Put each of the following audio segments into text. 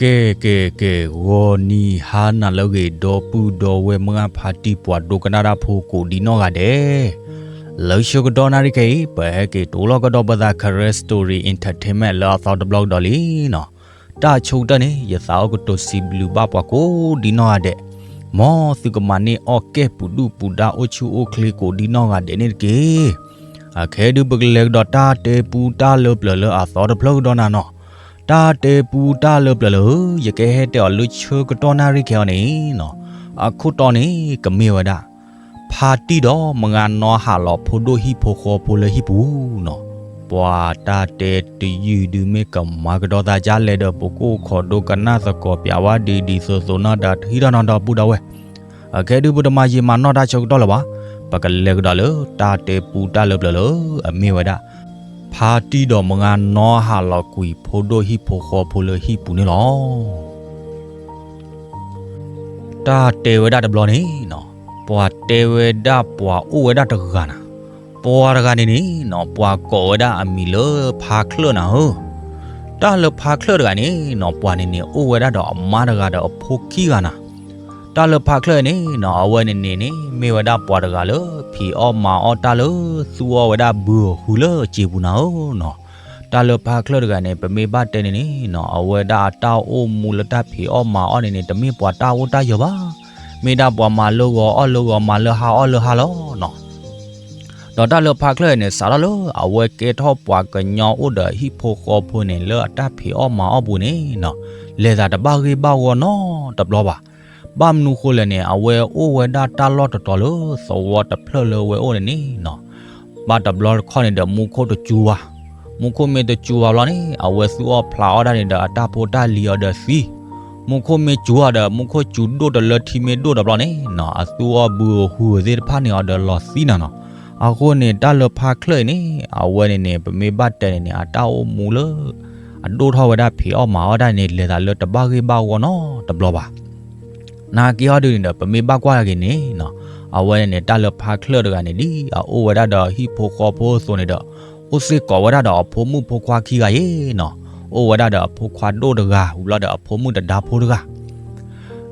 ကဲ ကဲ ကဲ, ဂီၤနံၤဟါနၤလၢအဂ့ၤ ဒီပုၢ်ဒီဝဲၢ်မုၢ်ဂၢ်ဖါတံၢ်ပှၤဒိကနၣ်တၢ်ဖိကိးဒံနီၢ်ဂၤဒဲး, လၢဆၢကတီၢ်နၣ်ရံၣ်ခဲအံၤ ပဟဲက့ၤတိၤလီၤကဒီးပသး Karen Story Entertainment လၢအသီတဘျီကဒီးလံနီၤ. တၢ်ဆိကတၢၢ်န့ၣ် ယသးအိၣ်ကတိၤစံးဘျုးဘၣ်ပှၤကိးဒံနီၢ်ဂၤဒဲး, မ်သုကမၤန့ၢ်အီၣ်ကဲၣ်ပူၤဒူၣ်ပူၤဒါအိၣ်ဆူၣ်အိၣ်ချ့ကိးဒံနီၢ်ဂၤဒဲးန့ၣ်တက့ၢ်. အခဲဒုးပကလဲၤကဒီးတၢ်တဲပူတၢ်လၢပျၢၤလၢအသီတဖျၢၣ်ကဒီးနၤနီၤ. တၢ်တဲပူတၢ်လၢပျၢၤလၢ ယကဟဲတဲအီၤလၢဆၢကတီၢ်နၣ်ရံၣ်ခဲအံၤန့ၣ်နီၤ, အခိၣ်တီန့ၣ်ကမ့ၢ်ဝဲဒၣ် ဖါတံၢ်ဒီးမုၢ်ဂၢ်နီဟးလီၤဖိဒိၣ်ဟံၣ်ဖိဃီဖိလၢဟံၣ်ပူၤနီၤ. ပှၤတၢ်တဲတယုၢ်ဒုးမ့ၢ်ကမၤကဒီးသးဒ်လဲၣ်ဒီး ပကအိၣ်ခိးဒိကနၣ်သကိးပၠးဝဲဒ်ဒ်သိးသိးနီၢ်ဒီးတဟံးထီၣ်နီတဘျီဒီပုၢ်ဒီဝဲၢ်, အခဲဒုးပတမၤယံာ်မၤနီၢ်တၢ်ဆၢကတီၢ်လၢၤဘၣ်. ပကလဲၤကဒီးလၢတၢ်တဲပူတၢ်လၢပျၢၤလၢ အမ့ၢ်ဝဲဒၣ် ဖါတံၢ်ဒီးမုၢ်ဂၢ်နီဟးလီၤကွံာ်ဖိဒိၣ်ဟံၣ်ဖိဃီဖိလၢဟံၣ်ပူၤန့ၣ်လီၤ. တၢ်တဲဝဲဒၣ်တဘျီန့ၣ်နီၤ, ပှၤတဲဝဲဒၣ်ပှၤအိၣ်ဝဲဒၣ်တဂၤနၤ. ပှၤတဂၤန့ၣ်န့ၣ်နီၤ, ပှၤကိးဝဲဒၣ်အမံၤလၢဖါချၢၣ်နၤဧၢ. တၢ်လၢဖါချၢၣ်တဂၤန့ၣ်နီၤ, ပှၤန့ၣ်န့ၣ် အိၣ်ဝဲဒၣ်ဒီးအမါတဂၤဒီးအဖိခံဂၤနၤ. တၢ်လၢဖါချၢၣ်န့ၣ်နီၤ, အဝဲန့ၣ်န့ၣ်န့ၣ် မ့ၢ်ဝဲဒၣ်ပှၤတဂၤလၢ ဖံးအီၣ်မၤအီၣ်တၢ်လၢ သူၣ်အီၣ်ဝဲဒၣ်ဘုဧိၤဟုလၢစံာ်ပူၤနၤဧၢနီၤ. တၢ်လၢဖါချၢၣ်တဂၤန့ၣ် ပမ့ၢ်ဘၣ်တဲန့ၣ်န့ၣ်နီၤ, အဝဲဒၣ်အတၢ်အိၣ်မူလၢတၢ်ဖံးအီၣ်မၤအီၣ်န့ၣ်န့ၣ် တမ့ၢ်ပှၤတၢ်အိၣ်တၢ်ယၢၤဘၣ်. မ့ၢ်ဒၣ်ပှၤမၤလၢဂီၤအီၣ်လၢဂီၤ မၤလၢဟါအီၣ်လၢဟါလီၤနီၤ. ဒီးတၢ်လၢဖါချၢၣ်န့ၣ် စးထီၣ်လၢအဝဲကဲထီၣ်ပှၤကညီအိၣ်ဒီးဟံၣ်ဖိဃီဖိန့ၣ် လၢအတၢ်ဖံးအီၣ်မၤအီၣ်ပူၤန့ၣ်နီၤ, လဲၤသးတဘၣ်ဂ့ၢ်ဘၣ်ဝီနီတဘျီဘၣ်. ဘၣ်မနုၤဃိလဲၣ်န့ၣ် အဝဲအိၣ်ဝဲဒၣ်တၢ်လီၢ်တတီၤလၢသဝီတဖျၢၣ်လၢအဝဲအိၣ်န့ၣ်န့ၣ်နီၤ, ဘၣ်တဘျီတခီၣ်န့ၣ်ဒီး မူခိၣ်တစူၤဘၣ်. မူခိၣ်မ့ၢ်တစူၤဘၣ်ဘျီန့ၣ် အဝဲသူၣ်အီၣ်ဖျးအီၣ်တၢ်န့ၣ်ဒီး အတၢ်ဖိတၢ်လံၤအီၤဒီးသံ မူခိၣ်မ့ၢ်စူၤအီၤဒီး မူခိၣ်စူၤဒိၣ်တလၢထံမ့ၢ်ဒိၣ်ဒီးဘျီန့ၣ်နီၤ, အသူၣ်အီၣ်ဘုဧိၤဟုဧိၤသ့ၣ်တဖၣ်န့ၣ်အီၤဒီးလီၤသံနၤနီၤ. အဃိန့ၣ် တၢ်လၢဖါချၢၣ်အံၤန့ၣ် အဝဲန့ၣ်န့ၣ် ပမ့ၢ်ဘၣ်တဲန့ၣ်န့ၣ် အတၢ်အိၣ်မူလၢ အဒိၣ်ထီၣ်ဝဲဒၣ်ဖံးအီၣ်မၤအီၣ်တၢ်န့ၣ် လဲၤသးလၢတဘၣ်ဂ့ၢ်ဘၣ်ဝီနီတဘျီဘၣ်. နာ်က့ဟီဒုန့ၣ်ဒီး ပမ့ၢ်ဘၣ်ကွၢ်က့ၤန့ၣ်နီၤ, အဝဲန့ၣ်န့ၣ် တၢ်လၢဖါချၢၣ်တဂၤန့ၣ် ဒ်အအိၣ်ဝဲဒၣ်ဒီးဟံၣ်ဖိဃီဖိအသိးန့ၣ်ဒီး အိၣ်စ့ၢ်ကီးဝဲဒၣ်ဒီးအဖိမုၣ်ဖိခွါခံဂၤအံၤနီၤ. အိၣ်ဝဲဒၣ်ဒီးအဖိခွါဒိၣ်တဂၤ ဝံၤဘျီဒီးအဖိမုၣ်တဒါဖိတဂၤ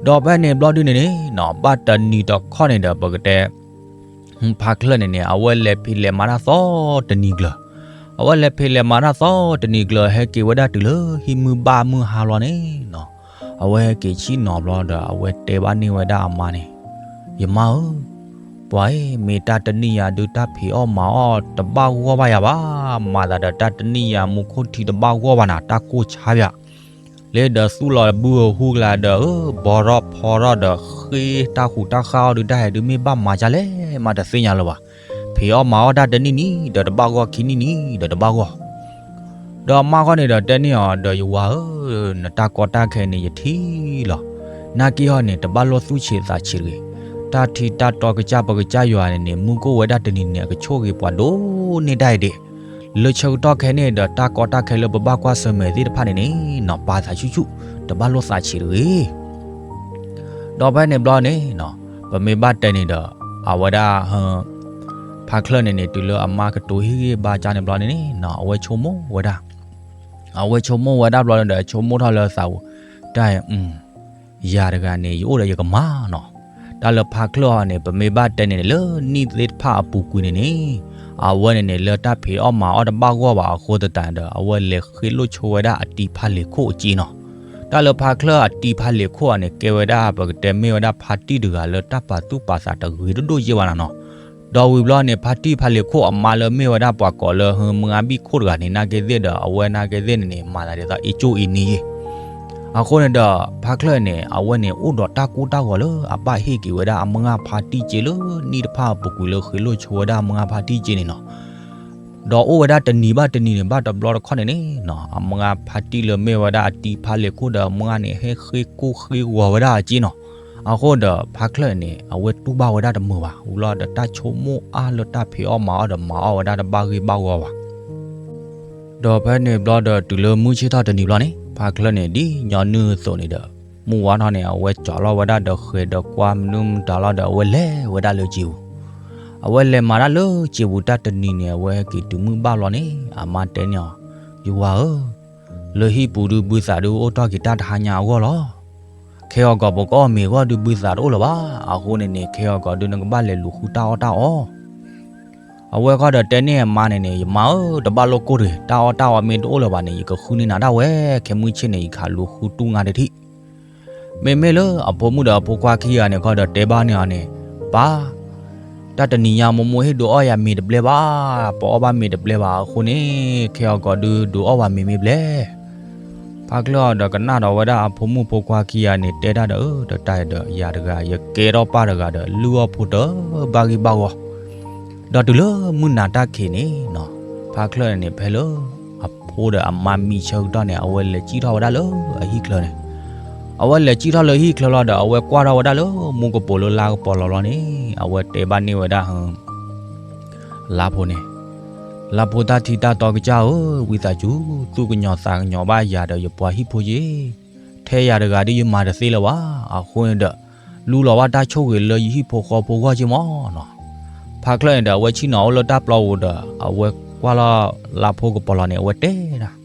ဒီးဖဲန့ၣ်ဘျီဒုန့ၣ်န့ၣ်နီၤ, ဘၣ်တနံၤတခီၣ်န့ၣ်ဒီး ပကတဲ ဖါချၢၣ်န့ၣ်န့ၣ် အဝဲလဲၤဖံးလဲၤမၤတၢ်သီတနံၤကျၢၤ, အဝဲလဲၤဖံးလဲၤမၤတၢ်သီတနံၤကျၢၤ ဟဲက့ၤဝဲဒၣ်တုၤလၢဟံၣ်မုၢ်ဘၣ်မုၢ်ဟါလီၤန့ၣ်နီၤ, အဝဲဟဲက့ၤဆ့ၣ်နီၤဘျီဒီး အဝဲတဲဘၣ်န့ၢ်ဝဲဒၣ်အမါန့ၣ်, ယမါဧၢ, ပှၤအံၤ မ့ၢ်တၢ်တနံၣ်ယၤဒုး တၢ်ဖံးအီၣ်မၤအီၣ်တဘၣ်ဂီၢ်ဘၣ်ယၤဘၣ်, မၤသးဒီးတၢ်တနံၣ်ယၤ မူခိၣ်ထံတဘၣ်ဂီၢ်ဘၣ်နၤ, တၢ်ကိၢ်ဆါယၤ လၢဒီးသူၣ်လီၤဘုဧိၤဟုကလၤဒီး ဘီထီၣ်ဖီထီၣ်ဒီး ဃ့တၢ်ဟူးတၢ်ဃၣ်အီၣ်ဒုး တၢ်ဟဲဒုးမ့ၢ်ဘၣ်မၤဒ်လဲၣ် မးတသ့ၣ်ညါလၢၤဘၣ်. ဖံးအီၣ်မၤအီၣ်တၢ်တနံၣ်နံၤဒီးတဘၣ်ဂီၢ်ခံနံၣ်နံၤဒီးတဘၣ်ဂီၢ် ဒီးအမါဃီန့ၣ်ဒီးတဲန့ၢ်အီၤဒီး ယဝၤဧၢ, နတၢ်ကီတၢ်ခဲန့ၣ်ယထံၣ်လီၤ. နာ်က့ဟီန့ၣ် တဘၣ်လိၣ်သူၣ်ဆံးသးဆံးတဂ့ၤ. တၢ်ထံတၢ်တီကစၢ်ပကစၢ်ယွၤန့ၣ်န့ၣ် မူခိၣ်ဝဲဒၣ်တနံၤန့ၣ် အကဆိၣ်ဂ့ၤပှၤဒိၣ်န့ၢ်ဒၣ်အံၤဒံး. လၢဆၢကတီၢ်ခဲန့ၣ်ဒီး တၢ်ကီတၢ်ခဲလၢပဘၣ်ကွၢ်ဆၢၣ်မဲာ်သ့ၣ်တဖၣ်န့ၣ်န့ၣ်နီၤ ပာ်သးဆူၣ်ဆူၣ် တဘၣ်လိၣ်သးဆံးတဂ့ၤ. ဒီးဖဲန့ၣ်ဘျီန့ၣ်နီၤ ပမ့ၢ်ဘၣ်တဲန့ၣ်ဒီး အဝဲဒၣ် ဖါချၢၣ်န့ၣ်န့ၣ် တုၤလၢအမါကတိၤဟ့ၣ်ဂံၢ်ဘါကၢ်န့ၣ်ဘျီန့ၣ်န့ၣ်နီၤ အဝဲဆိကမိၣ်ဝဲဒၣ် အဝဲဆိကမိၣ်ဝဲဒၣ်ဘျီဒီး ဆိကမိၣ်ထီၣ်လၢသးပူၤ တၢ်အံၤ ယၤတဂၤန့ၣ် ယအိၣ်ဒီးယကမၤနီၤ. တၢ်လၢဖါချၢၣ်အီၤန့ၣ် ပမ့ၢ်ဘၣ်တဲန့ၣ်န့ၣ် လၢနံၣ်သ့ၣ်တဖၣ်အပူၤကွံာ်န့ၣ်န့ၣ် အဝဲန့ၣ်န့ၣ် လၢတၢ်ဖံးအီၣ်မၤအီၣ်တဘၣ်ဂီၢ်ဘၣ်အဃိသတးဒီး အဝဲလဲၤဃ့လိၢ်ဆိဝဲဒၣ်အတံၤဖါလ့ၤခိၣ်အစ့နီၤ. တၢ်လၢဖါချၢၣ်အတံၤဖါလ့ၤခိၣ်အီၤန့ၣ် ကဲဝဲဒၣ်ပကတဲမ့ၢ်ဝဲဒၣ်ဖါတံၢ်တဂၤလၢတၢ်ပာ်သူၣ်ပာ်သးတဂ့ၤတဒိၣ်ယဲၢ်ဘၣ်နၤနီၤ. ဒီးဝံၤဘျီန့ၣ် ဖါတံၢ်ဖါလ့ၤခိၣ်အမါလၢမ့ၢ်ဝဲဒၣ်ပှၤကိးလၢမုၢ်ဂၢ်ဘံၣ်ခိၣ်တဂၤန့ၣ် နာ်က့သ့ၣ်ဒီး အဝဲနာ်က့သ့ၣ်န့ၣ်န့ၣ် မၤသးဒ်သိးအ့ၣ်ကၠိၣ်အ့ၣ်နံယဲၢ် အဃိန့ၣ်ဒီး ဖါချၢၣ်န့ၣ် အဝဲန့ၣ် အိၣ်ဒီးတၢ်ကိၢ်တၢ်ဂီၤလၢအဘၣ်ဟ့ၣ်က့ၤဝဲဒၣ်အမုၢ်ဂၢ်ဖါတံၢ်စ့လၢနံၣ်တဖၣ်အပူၤကွံာ်လၢဃ့လိၢ်ဆိဝဲဒၣ်အမုၢ်ဂၢ်ဖါတံၢ်စ့န့ၣ်နီၤ. ဒီးအိၣ်ဝဲဒၣ်တနံၤဘၣ်တနံၤန့ၣ် ဘၣ်တဘျီတခီၣ်န့ၣ်န့ၣ်နီၤ အမုၢ်ဂၢ်ဖါတံၢ်လၢမ့ၢ်ဝဲဒၣ်အတံၤဖါလ့ၤခိၣ်ဒီးအမုၢ်ဂၢ်န့ၣ် ဟဲဃ့ကိၢ်ဃ့ဂီၤဝဲဒၣ်အစ့နီၤ. အဃိဒီးဖါချၢၣ်န့ၣ် အဝဲတူၢ်ဘၣ်ဝဲဒၣ်တမုာ်ဘၣ် ဝံၤလီၤဒီးတၢ်ဆိကမိၣ်အါလၢတၢ်ဖံးအီၣ်မၤအီၣ်ဒီးမၤအီၣ်ဝဲဒၣ်တဘၣ်ဂ့ၢ်ဘၣ်ဂီၢ်ဘၣ် ဒီးဖဲန့ၣ်ဘျီဒီးတုၤလၢမုၢ်ဆ့ၣ်ထီၣ်တနံၤဘျီန့ၣ် ဖါချၢၣ်န့ၣ် ဒ်ညီနုၢ်အသိးန့ၣ်ဒီး မုၢ်ဝါထီၣ်န့ၣ် အဝဲကၠီၤလီၤဝဲဒၣ်ဒီးဃဲၤဒီးကွၢ်မနုၤမတၤလီၤဒီး အဝဲလဲၤဝဲဒၣ်လၢစံာ်ပူၤ အဝဲလဲၤမၤတၢ်လၢစံာ်ပူၤတၢ်တနံၤန့ၣ် အဝဲဟဲက့ၤတုၤမုၢ်ဘၣ်လီၤန့ၣ် အမါတဲန့ၢ်အီၤ, ယဝၤဧၢ, လၢဟံၣ်ပူၤဒုးဘုသးဒုးအိၣ်ထီၣ်က့ၤတၢ်တဟါညါအဂီၢ်လီၤ. ခဲအံၤကီးပကအီၣ်မ့ၤအဂီၢ်ဒုးဘုသးတအိၣ်လၢၤဘၣ်. အဃိန့ၣ်န့ၣ် ခဲအံၤကီးဒုးနကဘၣ်လဲၤလူၤဃုတၢ်အီၣ်တၢ်အီ. အဝဲခီဒီးတဲန့ၢ်အမါန့ၣ်န့ၣ် ယမါဧၢ, တဘၣ်လိၣ်ကိၢ်တဂ့ၤ, တၢ်အီၣ်တၢ်အီမ့ၢ်တအိၣ်လၢၤဘၣ်န့ၣ် ယကဃုန့ၢ်နၤဒၣ်ဝဲ, ခဲမုၢ်ဆ့ၣ်န့ၣ် ယကဟးလူၤဃုတူၢ်ငါတထံၣ်. မ့မ့ၢ်လၢအဖိမုၣ်ဒီးအဖိခွါခံဂၤန့ၣ်ခီဒီးတဲဘၣ်န့ၢ်အီၤန့ၣ်, ပၢ်, တၢ်တနံၤညါမိၢ်မိၢ်ဟ့ၣ်ဒုးအီၣ်ယၤမ့ၤတဘျဲဘၣ်, ပအီၣ်ဘၣ်မ့ၤတဘျဲဘၣ်အဃိန့ၣ် ခဲအံၤကီးဒုးဒုးအီၣ်ဘၣ်မ့ၤမ့ၢ်ဘျဲ. ဖါချၢၣ်အီၤဒီးကနၣ်ဒီးဝဲဒၣ်အဖိမုၣ်ဖိခွါခံဂၤန့ၣ် တဲတၢ်ဒီး အၢ တၢ်ဒီးယၤတဂၤ ယကဲထီၣ်ပၢ်တဂၤဒီး လုၢ်အီၣ်ဖိတဘၣ်ဂံၢ်ဘၣ်ဂီၢ်, ဒီးတုၤလၢမုၢ်နၤတၢ်ခံးန့ၣ်နီၤ, ဖါချၢၣ်န့ၣ် ဖဲလၢအဖိဒီးအမါမံဆၢကတီၢ်န့ၣ် အဝဲလဲၤစံၣ်ထီၣ်ဝဲဒၣ်လၢအဟံၣ်ချၢန့ၣ်, အဝဲလဲၤစံၣ်ထီၣ်လၢဟံၣ်ချၢလီၤဒီး အဝဲကွၢ်ထီၣ်ဝဲဒၣ်လၢမူကပိာ်လၢလါကပီၤလီၤလီၤန့ၣ် အဝဲတဲဘၣ်န့ၢ်ဝဲဒၣ် လါဖိန့ၣ်, လါဖိတၢ်ထံတၢ်တီကစၢ်ဧၢ, ဝံသးစူၤ သူၣ်ကညီၤသးကညီၤဘၣ်ယၤဒီးယပှၤဟံၣ်ဖိက့ၤ, ထဲယၤတဂၤဒ်ယမၤတသ့လၢၤဘၣ်. အဃိန့ၣ်ဒီး လူလီၤဘၣ်တၢ်ဆိၣ်ဂ့ၤလၢယဟံၣ်ဖိဃီဖိဂီၢ်က့ၤမးနီၤ. ဖါချၢၣ်န့ၣ်ဒီး အဝဲဆ့ၣ်နီၤအိၣ်လၢတၢ်ပျီပူၤဒီး အဝဲကွၢ်လီၤလါဖိကပီၤလီၤန့ၣ် အဝဲတဲဒၣ်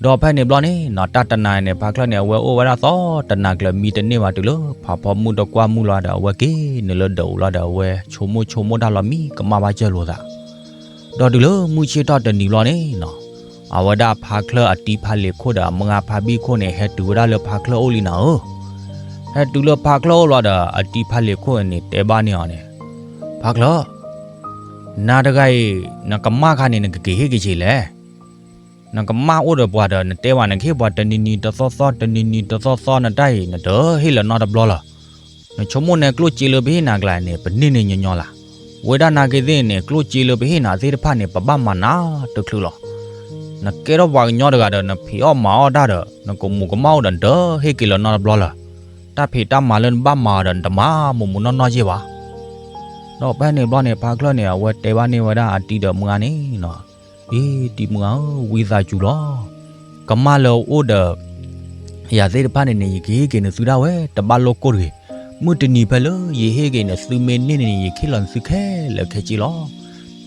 ဒီးဖဲန့ၣ်ဘျီန့ၣ်နီၤ, တၢ်တနၤန့ၣ် ဖါချၢၣ်န့ၣ် အဝဲအိၣ်ဝဲဒၣ်သီတနၤကျၢၤ မံတန့ၢ်ဘၣ်တုၤလၢ ဖးဖီမုၣ်တကွၢ်မုၣ်လီၤဒီး အဝဲက့ၤနုာ်လၢဒၢးအူလီၤဒီး အဝဲဆိကမိၣ်ဆိကမိၣ်တၢ်လီၤမံကမၣ်ဘၣ်စၢၤလိာ်သး. ဒီးတုၤလၢမုၢ်ဆ့ၣ်ထီၣ်တနံၤဘျီန့ၣ်နီၤ, အဝဲဒၣ်ဖါချၢၣ်အတံၤဖါလ့ၤခိၣ်ဒီး အမါဖါဘံၣ်ခိၣ်န့ၣ် ဟဲတုၤဝဲဒၣ်လၢဖါချၢၣ်အိၣ်လံနၤဧၢ. ဟဲတုၤလၢဖါချၢၣ်အိၣ်လီၤဒီး အတံၤဖါလ့ၤခိၣ်န့ၣ် တဲဘၣ်န့ၢ်အီၤန့ၣ်, ဖါချၢၣ်, နၤတဂၤအံၤ နကမၣ်ခါန့ၣ် နကက့ၤဟ့ၣ်က့ၤဆံးလဲၣ်. နကမၣ်အိၣ်ဒီးပှၤဒီး နတဲဘၣ် နကဟ့ၣ်ပှၤတနံၤနံၤတသီသီ တနံၤနံၤတသီသီ နတၢ်အံၤနတဟ့ၣ်လၢၤနီတဘျီလၢၤ. နဆိကမိၣ်န့ၣ် ကျိၣ်စ့လၢပဟ့ၣ်နၤကျါန့ၣ် ပန့ၢ်န့ၢ်ညီညီလၢ်. ဝဲဒၣ်နာ်က့သ့ၣ်န့ၣ် ကျိၣ်စ့လၢပဟ့ၣ်နၤသ့ၣ်တဖၣ်န့ၣ် ပဘၣ်မၤနၤတချုးလီၤ. နကဲထီၣ်ပှၤကညီတဂၤဒီး နဖံးအီၣ်မၤအီၣ်တၢ်ဒီး နကမူးကမၣ်အိၣ်ဒီး နတဟ့ၣ်က့ၤလၢၤနီတဘျီလၢၤ. တၢ်ဖံးတၢ်မၤလၢနဘၣ်မၤအီၤဒီး နတမၤမူးမူးနီၢ်နီၢ်ယ့ၢ်ဘၣ်. ဒီးဖဲန့ၣ်ဘျီန့ၣ် ဖါချၢၣ်န့ၣ် အဝဲတဲဘၣ်န့ၢ်ဝဲဒၣ်အတံၤဒီးမုၢ်ဂၤန့ၣ်နီၤ, အ့ တံၤမုၢ်ဂၤဧၢ, ဝံသးစူၤလီၤ. ကမၣ်လၢအအိၣ်ဒီး ယၤသ့ၣ်တဖၣ်န့ၣ်န့ၣ် ယကဟ့ၣ်က့ၤနသုဒၣ်ဝဲ တဘၣ်လိၣ်ကိၢ်တဂ့ၤ. မုၢ်တနံၤဖဲလၢယဟ့ၣ်က့ၤနသုမ့ၢ်န့ၢ်န့ၣ်န့ၣ် ယကဟ့ၣ်လီၤနသုခဲလၢာ်ခဲဆ့လီၤ.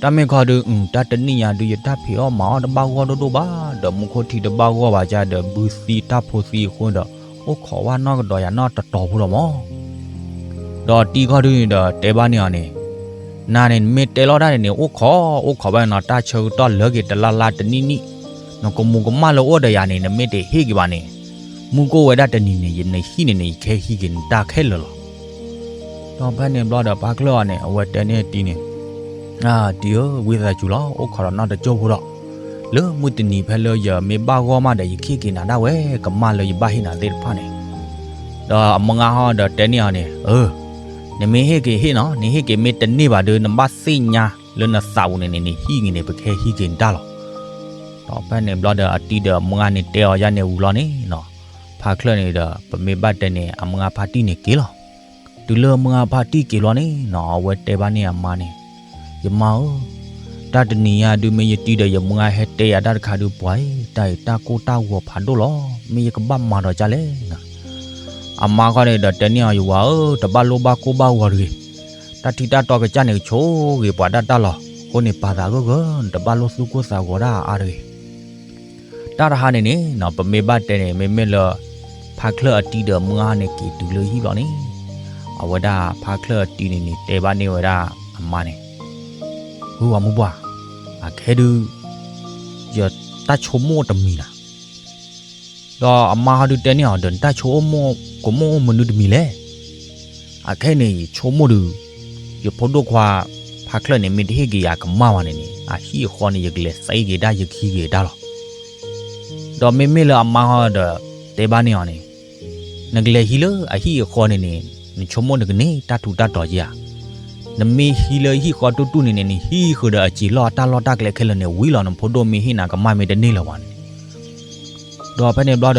တၢ်မ့ၢ်ခီဒုး တၢ်တနံၣ်ညါဒုး ယတၢ်ဖံးအီၣ်မၤအီၣ်တဘၣ်ဂီၢ်ဒိၣ်ဒိၣ်ဘၣ်, ဒီးမူခိၣ်ထံတဘၣ်ဂီၢ်ဘၣ်ကဒီး ဘုသံတၢ်ဖိသံအဃိန့ၣ်ဒီး အိၣ်ခိးဝဲနီၢ်ကဒီးယၤနီၢ်တတီၤဖိလီၤမး. ဒီးတံၤခီဒုးန့ၣ်ဒီး တဲဘၣ်န့ၢ်အီၤန့ၣ်, နၤန့ၣ် နမ့ၢ်တဲလီၤတၢ်န့ၣ်န့ၣ် အိၣ်ခိး အိၣ်ခိးဘၣ်နီၤ, တၢ်ဆၢကတီၢ်လၢက့ၤတလါလါတနံၣ်နံၣ်, နကမူးကမၣ်လၢအိၣ်ဒီးယၤန့ၣ် နမ့ၢ်တဟ့ၣ်က့ၤဘၣ်န့ၣ်, မုၢ်ကအိၣ်ဝဲဒၣ်တနံၤန့ၣ် နဟံၣ်န့ၣ်န့ၣ် ယကဟဲဟံးက့ၤနတၢ်ခဲလၢာ်လီၤ. ဒီးဖဲန့ၣ်ဘျီဒီး ဖါချၢၣ်အီၤန့ၣ် အဝဲတဲန့ၢ်တံၤန့ၣ်, တံၤဧၢ, ဝံသးစူၤလီၤ, အိၣ်ခိးဒီးနီၢ်တကၠိၢ်ဖိဒီး, လၢမုၢ်တနံၤဖဲလၢယမ့ၢ်ဘၣ်ဂီၢ်မးဒီး ယကဟ့ၣ်က့ၤနၤဒၣ်ဝဲ ကမၣ်လၢယဘၣ်ဟ့ၣ်နၤသ့ၣ်တဖၣ်န့ၣ်. ဒီးအမုၢ်ဂၤဟီဒီးတဲန့ၢ်အီၤန့ၣ်, အၢ, နမ့ၢ်ဟ့ၣ်က့ၤဟ့ၣ်နီၤ, နဟ့ၣ်က့ၤမ့ၢ်တန့ၢ်ဘၣ်ဒီး နဘၣ်သ့ၣ်ညါလၢနသးပူၤန့ၣ်န့ၣ် နဟံၣ်က့ၤန့ၣ် ပကဟဲဟံးက့ၤနတၢ်လီၤ. ဒီးဖဲန့ၣ်ဘျီဒီး အတံၤဒီးအမုၢ်ဂၤန့ၣ် တဲအီၤယၤန့ၣ်ဝံၤလီၤန့ၣ်နီၤ, ဖါချၢၣ်န့ၣ်ဒီး ပမ့ၢ်ဘၣ်တဲန့ၣ် အမုၢ်ဂၤဖါတံၢ်န့ၣ်က့ၤလီၤ. တုၤလၢမုၢ်ဂၤဖါတံၢ်က့ၤလီၤန့ၣ်နီၤ, အဝဲတဲဘၣ်န့ၢ်အမါန့ၣ်, ယမါဧၢ, တၢ်တနံၤညါဒုး မ့ၢ်ယတံၤဒီးယမုၢ်ဂၤဟဲတဲယၤတၢ်တခါဒုး ပှၤအံၤ တၢ်အံၤတၢ်ကိၢ်တၢ်ဂီၤဖးဒိၣ်လီၤ, မ့ၢ်ယကဘၣ်မၤဒီးကၢ်လဲၣ်နီၤ. အမါခီန့ၣ်ဒီးတဲန့ၢ်အီၤ, ယဝၤဧၢ, တဘၣ်လိၣ်ဘၣ်ကိၢ်ဘၣ်ဂီၤတဂ့ၤ. တၢ်ထံတၢ်တီကစၢ်န့ၣ် ကဆိၣ်ဂ့ၤပှၤဒၣ်တၢ်လီၤ. အဃိန့ၣ် ပာ်သးဂၢၢ်ဂၢၢ်, နတဘၣ်လိၣ်သူၣ်ကိၢ်သးဂီၤဒၣ်အါတဂ့ၤ. တၢ်တဟါန့ၣ်န့ၣ်နီၤ, ပမ့ၢ်ဘၣ်တဲန့ၣ် မ့မ့ၢ်လၢ ဖါချၢၣ်အတံၤဒီးမုၢ်ဂၤန့ၣ်က့ၤတုၤလၢဟံၣ်ဘျီန့ၣ်, အဝဲဒၣ်ဖါချၢၣ်အတံၤန့ၣ်န့ၣ် တဲဘၣ်န့ၢ်ဝဲဒၣ်အမါန့ၣ်, ဝၤမုၣ်ပှၢ်, အခဲဒုး ယတၢ်ဆိကမိၣ်တမံၤလၢ်. ဒီးအမါဟီဒုးတဲန့ၢ်အီၤဒီး နတၢ်ဆိကမိၣ်ကမုၣ်အိၣ်မနုၤတမံၤလဲၣ်. အခဲန့ၣ် ယဆိကမိၣ်ဒီး ယဖိဒိၣ်ခွါ ဖါချၢၣ်န့ၣ် မ့ၢ်တဟ့ၣ်က့ၤယၤကမၣ်ဘၣ်န့ၣ်န့ၣ် အဟံၣ်အဃီန့ၣ် ယကလဲၤသံက့ၤဒၣ် ယကဟံးက့ၤတၢ်လီၤ. ဒီးမ့မ့ၢ်လၢအမါဟီဒီး တဲဘၣ်န့ၢ်အီၤန့ၣ်, နကလဲၤဟံးလၢအဟံၣ်အဃီန့ၣ်န့ၣ် နဆိကမိၣ်နကန့ၢ်တၢ်ထူးတၢ်တီၤဧါ. နမ့ၢ်ဟံးလၢဟံၣ်ဃီတူၢ်တူၢ်န့ၣ်န့ၣ် နဟံးဃုာ်ဒီးအစံာ်လီၢ်အတၢ်လီၢ်တၢ်ကျဲခဲလၢာ်န့ၣ် ဝံၤလီၤ နဖိဒိၣ်မ့ၢ်ဟ့ၣ်နၤကမၣ်မ့ၢ်တန့ၢ်လၢၤဘၣ်န့ၣ်. ဒီးဖဲန့ၣ်ဘျီ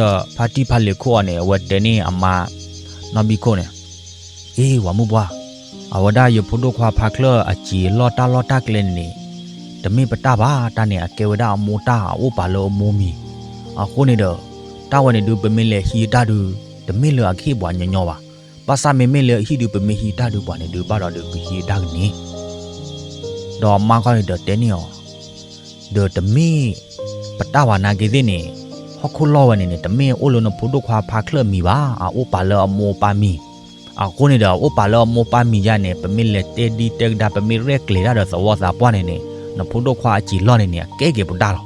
ဒီး ဖါတံၢ်ဖါလ့ၤခိၣ်အီၤန့ၣ် အဝဲတဲန့ၢ်အမါ နီၢ်ဘံၣ်ခိၣ်န့ၣ်, အ့ ဝၤမုၣ်ပှၢ်, အဝဲဒၣ်ယဖိဒိၣ်ခွါဖါချၢၣ်အစံာ်အလီၢ်တၢ်လီၢ်တၢ်ကျဲန့ၣ်န့ၣ် တမ့ၢ်ပတၢ်ဘၣ်, တၢ်န့ၣ် အကဲဝဲဒၣ်အမိၢ်တၢ် အအိၣ်ပာ်လၢအမိၢ်မံၤ. အဃိန့ၣ်ဒီး တၢ်ဝဲန့ၣ်ဒုး ပမ့ၢ်လဲၤဟံးတၢ်ဒုး တမ့ၢ်လၢအကဟ့ၣ်ပှၤညီညီဘၣ်. ဘၣ်ဆၣ်မ့မ့ၢ်လၢအဟံၣ်ဒုး ပမ့ၢ်ဟံးတၢ်ဒုးပှၤန့ၣ်ဒုး ဘၣ်ဒီးဒုးကဟံးတၢ်ကန့ၣ်. ဒီးအမါခီန့ၣ်ဒီးတဲန့ၢ်အီၤ, ဒီးတမ့ၢ်ပတၢ်ဘၣ်နာ်က့သ့ၣ်န့ၣ် ဟီၣ်ခိၣ်လီၢ်ဝဲန့ၣ်န့ၣ် တမ့ၢ်အိၣ်လၢနဖိဒိၣ်ခွါဖါချၢၣ်အမံၤဘၣ်, အအိၣ်ပာ်လၢအမိၢ်အပၢ်မံၤ. အဃိန့ၣ်ဒီး အအိၣ်ပာ်လၢအမိၢ်ပၢ်မံၤယါန့ၣ် ပမ့ၢ်လဲၤတဲဒံတဲကဒါ ပမ့ၢ်ရဲၣ်ကျဲၤတၢ်ဒီးသဝီသးပှၢ်န့ၣ်န့ၣ် နဖိဒိၣ်ခွါအစံာ်လီၢ်န့ၣ်န့ၣ် အကဲက့ၤပတၢ်လီၤ.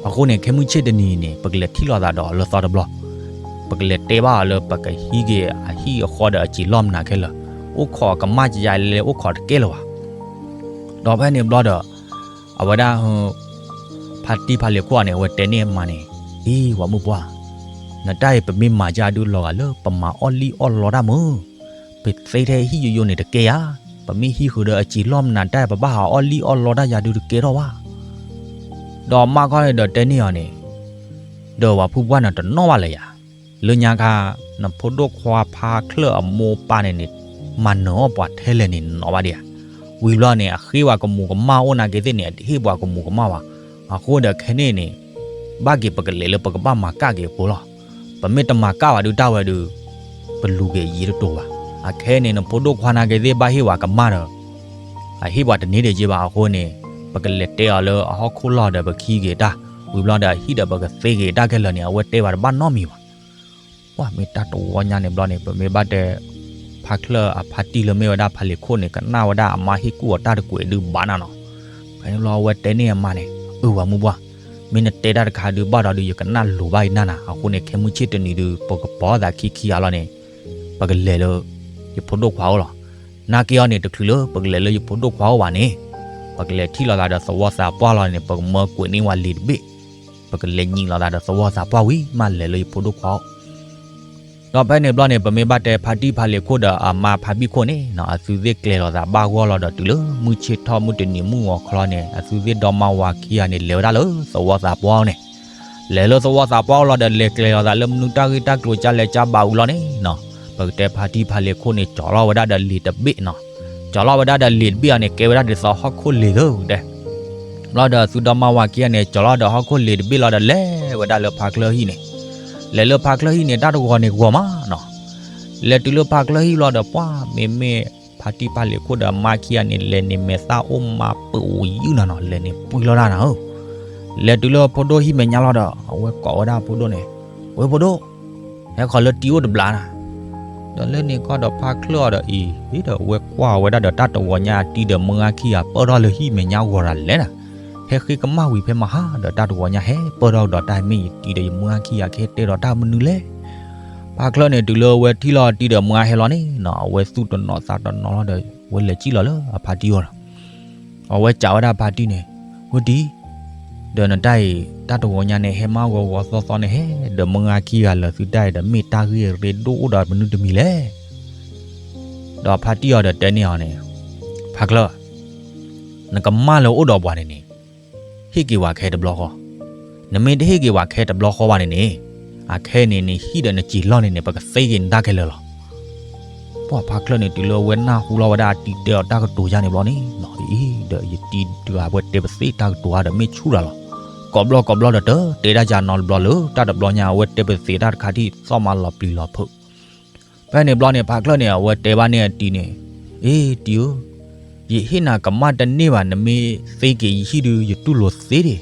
အဃိန့ၣ် ခဲမုၢ်ဆ့ၣ်တနံၤန့ၣ် ပကလဲၤထံၣ်လိာ်သးဒီးအီၤလၢသီတဘျီ, ပကလဲၤတဲဘၣ်အီၤလၢပကဟံးက့ၤအဟံၣ်အဃီဒီးအစံာ်လီၢ်မနုၤခဲလၢာ်, အိၣ်ခိးအကမၣ်ကယါလဲၤအိၣ်ခိးတကဲလၢၤဘၣ်. ဒီးဖဲန့ၣ်ဘျီဒီး အဝဲဒၣ် ဖါတံၢ်ဖါလ့ၤခိၣ်န့ၣ် အဝဲတဲန့ၢ်အမါန့ၣ်, အ့ ဝၤမုၣ်ပှၢ်, နတၢ်အံၤ ပမ့ၢ်မၤကၢ်ဒုးလီၤဂာ်လၢပမၤအီၣ်လံၣ်အီၣ်လီတၢ်မုၢ်, ပသ့ထဲဟံၣ်ယိယိန့ၣ်တကဲဧါ, ပမ့ၢ်ဟံးဃုာ်ဒီးအစံာ်လီၢ်မနုၤတၢ် ပဘၣ်ဟးအီၣ်လံၣ်အီၣ်လီတၢ်ယၤဒုးတကဲထီၣ်ဘၣ်. ဒီးအမါခီန့ၣ်ဒီးတဲန့ၢ်အီၤန့ၣ်, ဒီးဝၤဖုပှၢ်န့ၣ်တနီၣ်ဘၣ်လၢၤယၤ, လၢညါခါ နဖိဒိၣ်ခွါဖါချၢၣ်အမိၢ်ပၢ်န့ၣ်န့ၣ် မၤနၢၤအီၣ်ပှၤထဲလဲၣ်န့ၣ် နနီၣ်ဘၣ်ဒံးဧါ. ဝံၤဘျီန့ၣ် အဃ့ပှၤကမူၤကမၣ်အိၣ်နာ်က့သ့ၣ်န့ၣ် အတဟ့ၣ်ပှၤကမူၤကမၣ်ဘၣ်. အဃိဒီးခဲန့ၣ်န့ၣ် ဘၣ်က့ၤပကလဲၤလၢပကဘၣ်မၤကၣ်က့ၤအဖိလီၤ. ပမ့ၢ်တမၤကၣ်ဘၣ်ဒုးတၢ်ဝဲဒုး ပလူၤက့ၤယံာ်တတိၤဘၣ်. အခဲန့ၣ် နဖိဒိၣ်ခွါနာ်က့သ့ၣ်ဘၣ်ဟ့ၣ်ပှၤကမၣ်ဒီး အဟ့ၣ်ပှၤတန့ၢ်ဒံးက့ဘၣ်အဃိန့ၣ် ပကလဲၤတဲအီၤလၢအဟီၣ်ခိၣ်လီၢ်ဒီးပကဟံးက့ၤတၢ်, ဝံၤဘျီဒီးအဟံၣ်ဒီးပကသ့က့ၤတၢ်ခဲလၢာ်န့ၣ် အဝဲတဲပှၤတဘၣ်နီတမံၤဘၣ်. ပှၢ်မ့ၢ်တၢ်တဝီညါန့ၣ်ဘျီန့ၣ် ပမ့ၢ်ဘၣ်တဲ ဖါချၢၣ်အဖါတံၢ်လၢမ့ၢ်ဝဲဒၣ်ဖါလ့ၤခိၣ်န့ၣ် ကနၣ်ဝဲဒၣ်အမါဟ့ၣ်ကူၣ်အီၤတၢ်တကွဲးဒုးဘၣ်နၤနီၤ. ဖဲန့ၣ်ဘျီအဝဲတဲန့ၢ်အမါန့ၣ်, အၢ ဝၤမုၢ်ပှၢ်, မ့ၢ်နတဲတၢ်တခါဒုးဘၣ်ဒီးဒုး ယကနၣ်လိၤဘၣ်ယနၢ်နၤ, အဃိန့ၣ် ခဲမုၢ်ဆ့ၣ်တနံၤဒုး ပကပိာ်သးခံခံဂၤလီၤန့ၣ် ပကလဲၤလၢ ယဖိဒိၣ်ခွါအိၣ်လီၤ. နာ်က့အီၤန့ၣ် တချုးလၢပကလဲၤလၢယဖိဒိၣ်ခွါအိၣ်ဘၣ်န့ၣ် ပကလဲၤထံၣ်လိာ်သးဒီးသဝီသးပှၢ်လီၤန့ၣ် ပကမၢကွဲးန့ၢ်ဝဲလံာ်တဘ့ၣ်, ပကလဲၤညံးလိာ်သးဒီးသဝီသးပှၢ်ဝံၤ မ့ၢ်လဲၤလၢယဖိဒိၣ်ခွါအိၣ်. ဒီးဖဲန့ၣ်ဘျီန့ၣ် ပမ့ၢ်ဘၣ်တဲဖါတံၢ်ဖါလ့ၤခိၣ်ဒီးအမါဖါဘံၣ်ခိၣ်န့ၣ်နီၤ အသုသ့ၣ်ကျဲၤလိာ်သးဘၣ်ဂီၢ်လီၤဒီးတုၤလၢမုၢ်ဆ့ၣ်ထီၣ်မုၢ်တနံၤမုၢ်ဂီၤခီန့ၣ် အသုသ့ၣ်ဒီမါဝၤခံဂၤန့ၣ် လဲၤဝဲဒၣ်လၢသဝီသးပှၢ်န့ၣ် လဲၤလၢသဝီသးပှၢ်အိၣ်လီၤဒီး လဲၤကျဲၤလိာ်သးလၢမနုၤတၢ်ဂ့ၢ်တၢ်ကျိၤကလဲၤကဘၣ်ဝံၤလီၤန့ၣ်နီၤ, ပကတဲဖါတံၢ်ဖါလ့ၤခိၣ်န့ၣ် ကၠီၤလီၤဝဲဒၣ်ဒီးလံာ်တဘ့ၣ်နီၤ, ကၠီၤလီၤဝဲဒၣ်ဒီးလံာ်တဘ့ၣ်အီၤန့ၣ် ကဲဝဲဒၣ်ဒ်သိးဟီၣ်ခိၣ်လ့ၤသၢတဲ ဘျီဒီးသုဒီမါဝၤခံဂၤန့ၣ် ကၠီၤလီၤဒီးဟီၣ်ခိၣ်လ့ၤတဘ့ၣ်လီၤဒီး လဲၤဝဲဒၣ်လၢဖါချၢၣ်ဟံၣ်န့ၣ်, လဲၤလၢဖါချၢၣ်ဟံၣ်န့ၣ် တၢ်တဂီၤန့ၣ်ဂီၤမးနီၤ, လဲၤတုၤလၢဖါချၢၣ်ဟံၣ်လီၤဒီး ပှၢ်မ့မ့ၢ်ဖါတံၢ်ဖါလ့ၤခိၣ်ဒီးမါခံဂၤန့ၣ် လဲၤန့ၣ်မဲာ်သၣ်အိၣ်မးပှဲၤအိၣ်ယုၢ်နၤနီၤ, လဲၤန့ၣ်ပှံၤလီၤတၢ်နၤဧၢ, လဲၤတုၤလၢဖိဒိၣ်ဟံၣ်မဲာ်ညါလီၤဒီး အဝဲကိးဝဲဒၣ်ဖိဒိၣ်န့ၣ်, ဝဲဖိဒိၣ် ဟဲခီလၢတံၤအိၣ်တဘျီနၤ, ဒီးလၢန့ၣ်ကီၢ်ဒီးဖါချၢၣ်အီၤဒီးအံၤ ဒီးအဝဲကွၢ်ဝဲဒၣ်ဒီးတၢ်တဂီၤညါအတံၤဒီးမုၢ်ဂၤခံဂၤ ပၢၢ်ထီၣ်လၢဟံၣ်မဲာ်ညါဂီၤတၢ်လဲၣ်နၤ, ဟဲဃ့ကမၣ်ဝံၤဖဲမဟါဒီးတၢ်တဂီၤညါဟဲပၢၢ်ထီၣ်ကဒီးတၢ်မ့ၢ်ယတံၤဒီးယမုၢ်ဂၤခံဂၤကဟဲတဲဒီးတၢ်မနုၤလဲၣ်. ဖါချၢၣ်န့ၣ် တုၤလၢအဝဲထံၣ်လီၤအတံၤဒီးမုၢ်ဂၤဟဲလီၤန့ၣ်နီၤ အဝဲသူၣ်တနီၤသးတနီၤလီၤဒီး အဝဲလဲၤစံၣ်လီၤလၢအဖါတံၢ်အအိၣ်ဒီး အဝဲစံးဝဲဒၣ်ဖါတံၢ်န့ၣ်, ဝဲတံၤ, ဒီးနတၢ်အံၤ တၢ်တဂီၤညါန့ၣ် ဟဲမးဂီၤဂီၤသီသီန့ၣ်ဟဲ ဒီးမုၢ်ဂၤခံဂၤလၢာ်သုတၢ်အံၤဒီး မ့ၢ်တၢ်ဂ့ၢ်အရ့ဒိၣ်အိၣ်ဒီးမနုၤတမံၤလဲၣ်. ဒီးဖါတံၢ်အီၤဒီးတဲန့ၢ်အီၤန့ၣ်, ဖါချၢၣ်, နကမၣ်လၢအိၣ်ဒီးပှၤန့ၣ်န့ၣ် ဟ့ၣ်က့ၤဝဲခဲတဘျီဃီ, နမ့ၢ်တဟ့ၣ်က့ၤဝဲခဲတဘျီဃီဘၣ်န့ၣ်န့ၣ်, အခဲန့ၣ်န့ၣ် ဟံၣ်ဒီးနစံာ်လီၢ်န့ၣ်န့ၣ် ပကသ့က့ၤနတၢ်ခဲလၢာ်လီၤ. ပှၢ်ဖါချၢၣ်န့ၣ် တုၤလၢအဝဲနၢ်ဟူလီၤဝဲဒၣ်အတံၤတဲအီၤတၢ်ကတိၤယါန့ၣ်ဘျီန့ၣ်နီၤ အံၤဒီးယတံၤဒုးအဝဲတဲပသ့တၢ်ကတိၤဧါဒီးမ့ၢ်ဆူၣ်တၢ်လီၤ. ကိးဘျီကိးဘျီဒီးတတဲတၢ်ယါနီတဘျီလၢတၢ်တဘျီညါ အဝဲတဲပသ့တၢ်တခါထံၣ်သီၣ်မးလီၤပျံၤလီၤဖုး ဖဲန့ၣ်ဘျီန့ၣ် ဖါချၢၣ်န့ၣ် အဝဲတဲဘၣ်န့ၢ်အတံၤန့ၣ်, အ့ တံၤဧၢ, ယဟ့ၣ်နၤကမၣ်တန့ၢ်ဘၣ် နမ့ၢ်သ့က့ၤယဟံၣ်ဒုး ယတူၢ်လိာ်သ့ဒံး,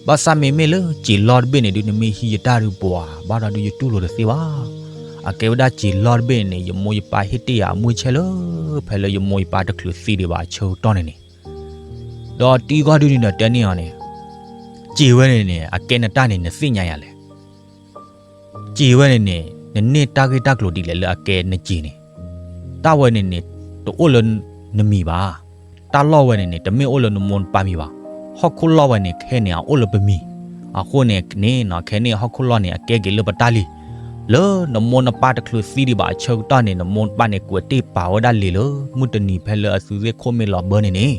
ဘၣ်ဆၣ်မ့မ့ၢ်လၢစံာ်လီၢ်တဘ့ၣ်န့ၣ်ဒုး နမ့ၢ်ဟံးယတၢ်ဒုးပှၤဘၣ်ဒီးဒုး ယတူၢ်လိာ်တသ့ဘၣ်. အကဲဝဲဒၣ်စံာ်လီၢ်တဘ့ၣ်န့ၣ် ယမိၢ်ယပၢ်ဟ့ၣ်တ့ၢ်ယၤအမုၢ်ဆ့ၣ်လၢ ဖဲလၢယမိၢ်ယပၢ်တချုးသံဒံးဘၣ်အဆၢကတီၢ်န့ၣ်န့ၣ်, ဒီးတံၤဂီၢ်ဒုးန့ၣ်ဒီးတဲန့ၢ်အီၤန့ၣ်, စံာ်ဝဲန့ၣ်န့ၣ် အကဲနတၢ်န့ၣ် နသ့ၣ်ညါယၤလဲၣ်. စံာ်ဝဲန့ၣ်န့ၣ် နန့ၢ်တၢ်ဂ့ၢ်တၢ်ကျိၤဒ်လဲၣ်လၢအကဲနစံာ်န့ၣ်, တၢ်ဝဲန့ၣ်န့ၣ် တအိၣ်လၢနမံၤဘၣ်. တၢ်လီၢ်ဝဲန့ၣ်န့ၣ် တမ့ၢ်အိၣ်လၢနမိၢ်နပၢ်မံၤဘၣ်. ဟီၣ်ခိၣ်လီၢ်ဝဲန့ၣ် ခဲန့ၣ် အအိၣ်လၢပမံၤ. အဃိန့ၣ်န့ၣ်နီၤ ခဲန့ၣ်ဟီၣ်ခိၣ်လီၢ်န့ၣ် အကဲက့ၤလၢပတၢ်လံ. လၢနမိၢ်နပၢ်တချုးသံဒံးဘၣ်အဆၢကတီၢ်န့ၣ် နမိၢ်နပၢ်န့ၣ် ကွဲးတ့ၢ်ပာ်ဝဲဒၣ်လံာ်လၢ မုၢ်တနံၤဖဲလၢအသုသ့ၣ်ခိၣ်မ့ၢ်လီၤဘၢန့ၣ်န့ၣ်,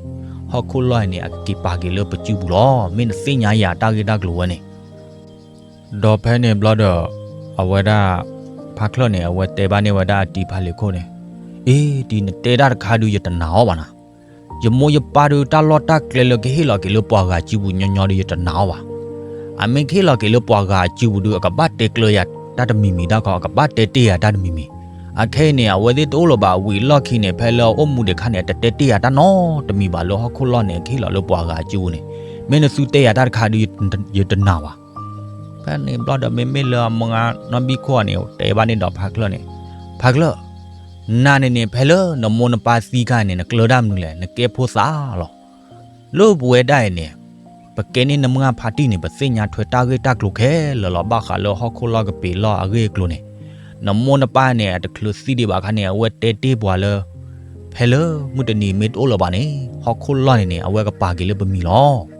ဟီၣ်ခိၣ်လီၢ်န့ၣ် အကက့ၤပာ်က့ၤလၢပစုပူၤလီၤ. မ့ၢ်နသ့ၣ်ညါယၤတၢ်ဂ့ၢ်တၢ်ကျိၤဝဲန့ၣ် ဒီးဖဲန့ၣ်ဘျီဒီး အဝဲဒၣ် ဖါချၢၣ်န့ၣ် အဝဲတဲဘၣ်န့ၢ်ဝဲဒၣ်အတံၤဖါလ့ၤခိၣ်န့ၣ်, အ့ တံၤ နတဲတၢ်တခါဒုး ယတနာ်အီၤဘၣ်နၤ. ယမိၢ်ယပၢ်ဒုး တၢ်လီၢ်တၢ်ကျဲလၢကဟ့ၣ်လီၤက့ၤလၢပှၤဂၤစုပူၤညီညီဒုး ယတနာ်အီၤဘၣ်. အမ့ၢ်ကဟ့ၣ်လီၤက့ၤလၢပှၤဂၤစုပူၤဒုး အကဘၣ်တဲကျၢၤယၤတၢ်တမံၤမံၤတၢ်ခီ အကဘၣ်တဲတ့ၢ်ယၤတၢ်တမံၤမံၤ. အခဲအံၤန့ၣ် အဝဲသ့ၣ်တအိၣ်လၢၤဘၣ်ဝံၤအလီၢ်ခံန့ၣ် ဖဲလၢအအိၣ်မူဒံးအခါန့ၣ် အတတဲတ့ၢ်ယၤတၢ်နီတမံၤဘၣ်လၢဟီၣ်ခိၣ်လီၢ်န့ၣ် ကဟ့ၣ်လီၤလၢပှၤဂၤစုပူၤန့ၣ်. မ့ၢ်နသုတဲယၤတၢ်တခါဒုး ယတနာ်ဘၣ်. ဖဲန့ၣ်ဘျီဒီး မ့မ့ၢ်လၢအမုၢ်ဂၤနီၢ်ဘံၣ်ခိၣ်န့ၣ် တဲဘၣ်န့ၢ်ဒီးဖါချၢၣ်န့ၣ်, ဖါချၢၣ်, နၤန့ၣ်န့ၣ် ဖဲလၢနမိၢ်နပၢ်သံခါန့ၣ် နကျၢၤတၢ်မနုၤလဲၣ်, နကဲဖိသၣ်လီၤ. လၢပဝဲဒၣ်အံၤန့ၣ် ပကဲန့ၢ်နမုၢ်ဂၤဖါတံၢ်န့ၣ် ပသ့ၣ်ညါထွဲတၢ်ဂ့ၢ်တၢ်ကျိၤခဲလၢာ်လီၤ. ဘၣ်ဃးလၢဟီၣ်ခိၣ်လီၢ်ကပ့ၤလီၢ်အဂ့ၢ်အကျိၤန့ၣ်, နမိၢ်နပၢ်န့ၣ် အတချုးသံဒံးဘၣ်ခါန့ၣ် အဝဲတဲတ့ၢ်ပှၤလၢ ဖဲလၢမုၢ်တနံၤမ့ၢ်တအိၣ်လၢၤဘၣ်န့ၣ် ဟီၣ်ခိၣ်လီၢ်န့ၣ်န့ၣ် အဝဲကပာ်က့ၤလၢပမံၤလီၤ.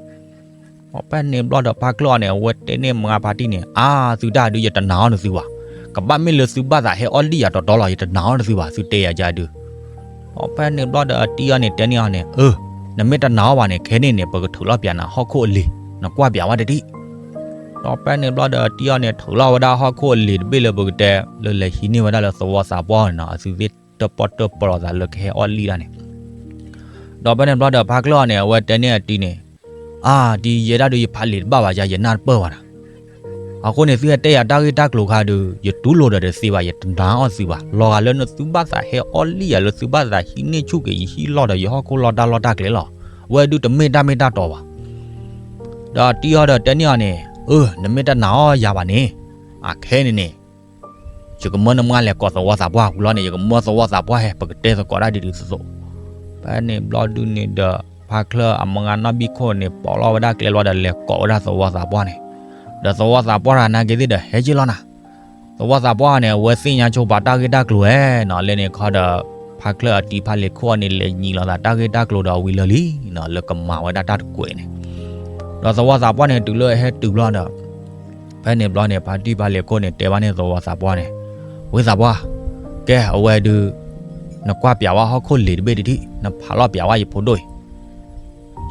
ဖဲန့ၣ်ဘျီဒီးဖါချၢၣ်အံၤန့ၣ် အဝဲတဲန့ၢ်မုၢ်ဂၤဖါတံၢ်န့ၣ်, အါ သုတၢ်ဒုး ယတနာ်အီၤနသုဘၣ်. ကဘၣ်မ့ၢ်လၢသုဘၣ်သးဟဲအီၣ်လံၣ်ယၤတီတီလီၤ, ယတနာ်အီၤနသုဘၣ်, သုတဲယၤကဒုး. ဖဲန့ၣ်ဘျီဒီးအတံၢ်အံၤန့ၣ် တဲန့ၢ်အီၤန့ၣ်, အၢ, နမ့ၢ်တနာ်အီၤဘၣ်န့ၣ် ခဲန့ၣ်န့ၣ် ပကထုးလီၤပၠးနၤဟီၣ်ခိၣ်အလံၤ, နကွၢ်ပၠးဝဲတထံၣ်. ဒီးဖဲန့ၣ်ဘျီဒီးအတံၢ်အံၤန့ၣ် ထုးလီၤဝဲဒၣ်ဟီၣ်ခိၣ်အလံၤတဘ့ၣ်လၢပကတဲ လၢလဲၤဟံးန့ၢ်ဝဲဒၣ်လၢသဝီသးပှၢ်န့ၣ်နီၤ, အသုသ့ၣ်တပီၢ်တပီၢ်လိာ်သးလၢကဟဲအီၣ်လံၣ်ဒၣ်န့ၣ် ဒီးဖဲန့ၣ်ဘျီဒီးဖါချၢၣ်အံၤန့ၣ် အဝဲတဲန့ၢ်အတံၢ်န့ၣ်, အါ, ဒ်ယဲဒၣ်ဒုး ယဖးလံာ်တဘၣ်ဘၣ်ယၤ, ယနၢ်တပၢၢ်ဘၣ်နၤ. အဃိန့ၣ် သုဟဲတဲယၤတၢ်ဂ့ၢ်တၢ်ကျိၤခါဒုး ယတူၢ်လိာ်ဒီးတသ့ဘၣ်, ယတနာ်အီၤသုဘၣ်. လီၤဂာ်လၢနသုဘၣ်သးဟဲအီၣ်လံၣ်ယၤလၢသုဘၣ်သးဟံးန့ၢ်ဆူၣ်က့ၤယဟံၣ်လီၢ်ဒီးယဟီၣ်ခိၣ်လီၢ်တၢ်လီၢ်တၢ်ကျဲလီၤ. ဝဲဒုးတမ့ၢ်တၢ်မ့ၢ်တၢ်တီဘၣ်. ဒီးတံၢ်အီၤဒီးတဲန့ၢ်အီၤန့ၣ်, အၢ, နမ့ၢ်တနာ်အီၤယၤဘၣ်န့ၣ်, အခဲန့ၣ်န့ၣ် ယကမၢနမါလဲၤကိးသဝီသးပှၢ်ဝံၤလီၤန့ၣ် ယကမၢသဝီသးပှၢ်ဟဲ ပကတဲသကိးတၢ်ဒ်ဒ်သိးသိး. ဖဲန့ၣ်ဘျီဒုန့ၣ်ဒီး ဖါချၢၣ်အမုၢ်ဂၤနီၢ်ဘံၣ်ခိၣ်န့ၣ် ပိာ်လီၤဝဲဒၣ်ကျဲလီၤဒီးလဲၤကိးဝဲဒၣ်သဝီသးပှၢ်န့ၣ်, ဒီးသဝီသးပှၢ်တဂၤနာ်က့ၤသ့ၣ်ဒီး ဟဲက့ၤလီၤနၤ. သဝီသးပှၢ်န့ၣ် အဝဲသ့ၣ်ညါဆိပာ်တၢ်ဂ့ၢ်တၢ်ကျိၤဝဲနီၤ, လၢန့ၣ်ခီဒီး ဖါချၢၣ်အတံၢ်ဖါလ့ၤခိၣ်အံၤန့ၣ် လဲၤညံးလိာ်သးတၢ်ဂ့ၢ်တၢ်ကျိၤဒီးဝံၤလၢာ်လံနီၤ, လၢကမၤဝဲဒၣ်တၢ်တကွဲးန့ၣ်. ဒီးသဝီသးပှၢ်န့ၣ် တုၤလၢအဟဲတုၤဘျီဒီး ဖဲန့ၣ်ဘျီန့ၣ် ဖါတံၢ်ဖါလ့ၤခိၣ်န့ၣ် တဲဘၣ်န့ၢ်သဝီသးပှၢ်န့ၣ်, ဝ့သးပှၢ်, ကဲအဝဲဒုး နကွၢ်ပၠးဝဲဟီၣ်ခိၣ်လံၤတဘ့ၣ်တထံၣ်, နဖးလီၤပၠးဝဲယဖိဒိၣ်အံၤ.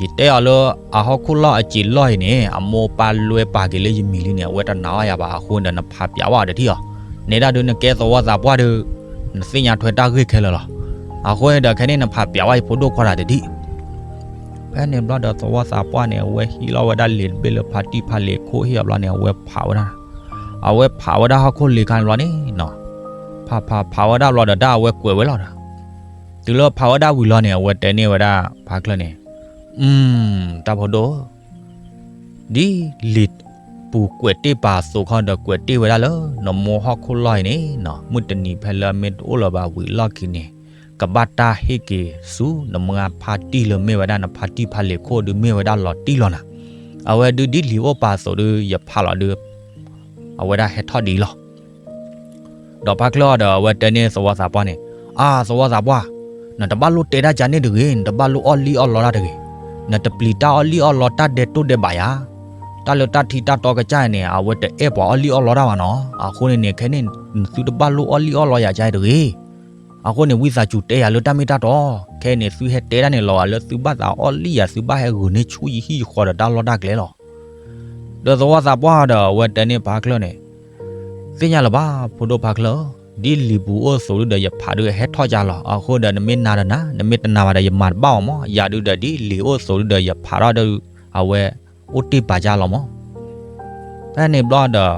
ယတဲအီၤလၢအဟီၣ်ခိၣ်လီၢ်အစံာ်လီၢ်အံၤန့ၣ် အမိၢ်ပၢ်လွဲပာ်က့ၤလၢယမံၤလံန့ၣ် အဝဲတနာ်အီၤယၤဘၣ်အဃိန့ၣ်ဒီး နဖးပၠးဝဲအီၤတထံၣ်အီၤ. နဲဒၣ်ဒုးနကဲသဝီသးပှၢ်ဒုး နသ့ၣ်ညါထွဲတၢ်ဂ့ၢ်ခဲလၢာ်လီၤ. အဃိန့ၣ်ဒီးခဲန့ၣ်နဖးပၠးဝဲယဖိဒိၣ်ခွါတဂၤတထံၣ်. ဖဲန့ၣ်ဘျီဒီးသဝီသးပှၢ်န့ၣ် အဝဲဟံးလီၤဝဲဒၣ်လံာ်တဘ့ၣ်လၢဖါတံၢ်ဖါလ့ၤခိၣ်ဟ့ၣ်အီၤဘျီန့ၣ် အဝဲဖးဝဲဒၣ်, အဝဲဖးဝဲဒၣ်ဟီၣ်ခိၣ်လံၤခါန့ၣ်ဘျီန့ၣ်နီၤ, ဖးဖးဖးဝဲဒၣ်ဘျီဒီးတၢ်အဝဲကွဲးဝဲလီၤဒီး တုၤလၢဖးဝဲဒၣ်ဝံၤလီၤန့ၣ် အဝဲတဲန့ၢ်ဝဲဒၣ်ဖါချၢၣ်န့ၣ်, အု တၢ်ဖိဒိၣ်ဧၢ, ဒ်လံာ်ပူၤကွဲးတ့ၢ်ပာ်အသိးခီဒီး ကွဲးတ့ၢ်ဝဲဒၣ်လၢနမိၢ်ဟီၣ်ခိၣ်လီၢ်အံၤန့ၣ်နီၤ, မုၢ်တနံၤဖဲလၢအမ့ၢ်တအိၣ်လၢၤဘၣ်ဝံၤအလီၢ်ခံန့ၣ် ကဘၣ်တၢ်ဟ့ၣ်က့ၤဆူနမုၢ်ဂၤဖါတံၢ်လၢမ့ၢ်ဝဲဒၣ်နဖါတံၢ်ဖါလ့ၤခိၣ်ဒုးမ့ၢ်ဝဲဒၣ်လီၤတံၢ်လီၤနၤ. အဝဲဒုးဒ်လံာ်အိၣ်ပာ်အသိးဒုး ယဖးလီၤဒုး အဝဲဒၣ်ဟဲထီၣ်ဒ်အံၤလီၤ. ဒီးဖါချၢၣ်အီၤဒီးအဝဲတဲန့ၢ်သဝီသးပှၢ်န့ၣ်, အါ သဝီသးပှၢ်, နတဘၣ်လိၣ်တဲတၢ်ကါန့ၣ်တဂ့ၤ, နတဘၣ်လိၣ်အီၣ်လံၣ်အီၣ်လီတၢ်တဂ့ၤ, နတပျံၤတၢ်အီၣ်လံၣ်အီၣ်လီတၢ်ဒဲးတိၢ်ဒဲးဘးယၤ, တၢ်လၢတၢ်ထံတၢ်တီကစၢ်န့ၣ် အဝဲတအဲၣ်ပှၤအီၣ်လံၣ်အီၣ်လီတၢ်ဘၣ်နီၤ. အဃိန့ၣ်န့ၣ် ခဲန့ၣ် နသုတဘၣ်လိၣ်အီၣ်လံၣ်အီၣ်လီယၤကါတဂ့ၤ. အဃိန့ၣ် ဝံသးစူၤတဲယၤလၢတၢ်မ့ၢ်တၢ်တီ, ခဲအံၤန့ၣ် သုဟဲတဲတၢ်န့ၣ် လီၤဂာ်လၢသုဘၣ်သးအီၣ်လံၣ်ယၤ သုဘၣ်ဟဲဂုာ်န့ၢ်ဆူၣ်ယဟံၣ်ယဃီဒီးတၢ်လီၢ်တၢ်ကျဲလီၤ. ဒီးသဝီသးပှၢ်ဒီးအဝဲတဲန့ၢ်ဖါချၢၣ်န့ၣ်, သ့ၣ်ညါလၢၤဘၣ် ဖိဒိၣ်ဖါချၢၣ်ဧၢ, ဒ်လံာ်ပူၤအိၣ်အသိးဒုဒီး ယဖးဒုးဟဲထီၣ်ကါလီၤ. အဃိဒီးနမ့ၢ်နာ်ဒီးနာ်, နမ့ၢ်တနာ်ဘၣ်ဒီး ယမၤတဘၣ်အီၤမး. ယၤဒုဒီးဒ်လံာ်အိၣ်အသိးဒုဒီး ယဖးထီၣ်ဒီး အဝဲအိၣ်တ့ၢ်ပာ်ကါလီၤမး. ဖဲန့ၣ်ဘျီဒီး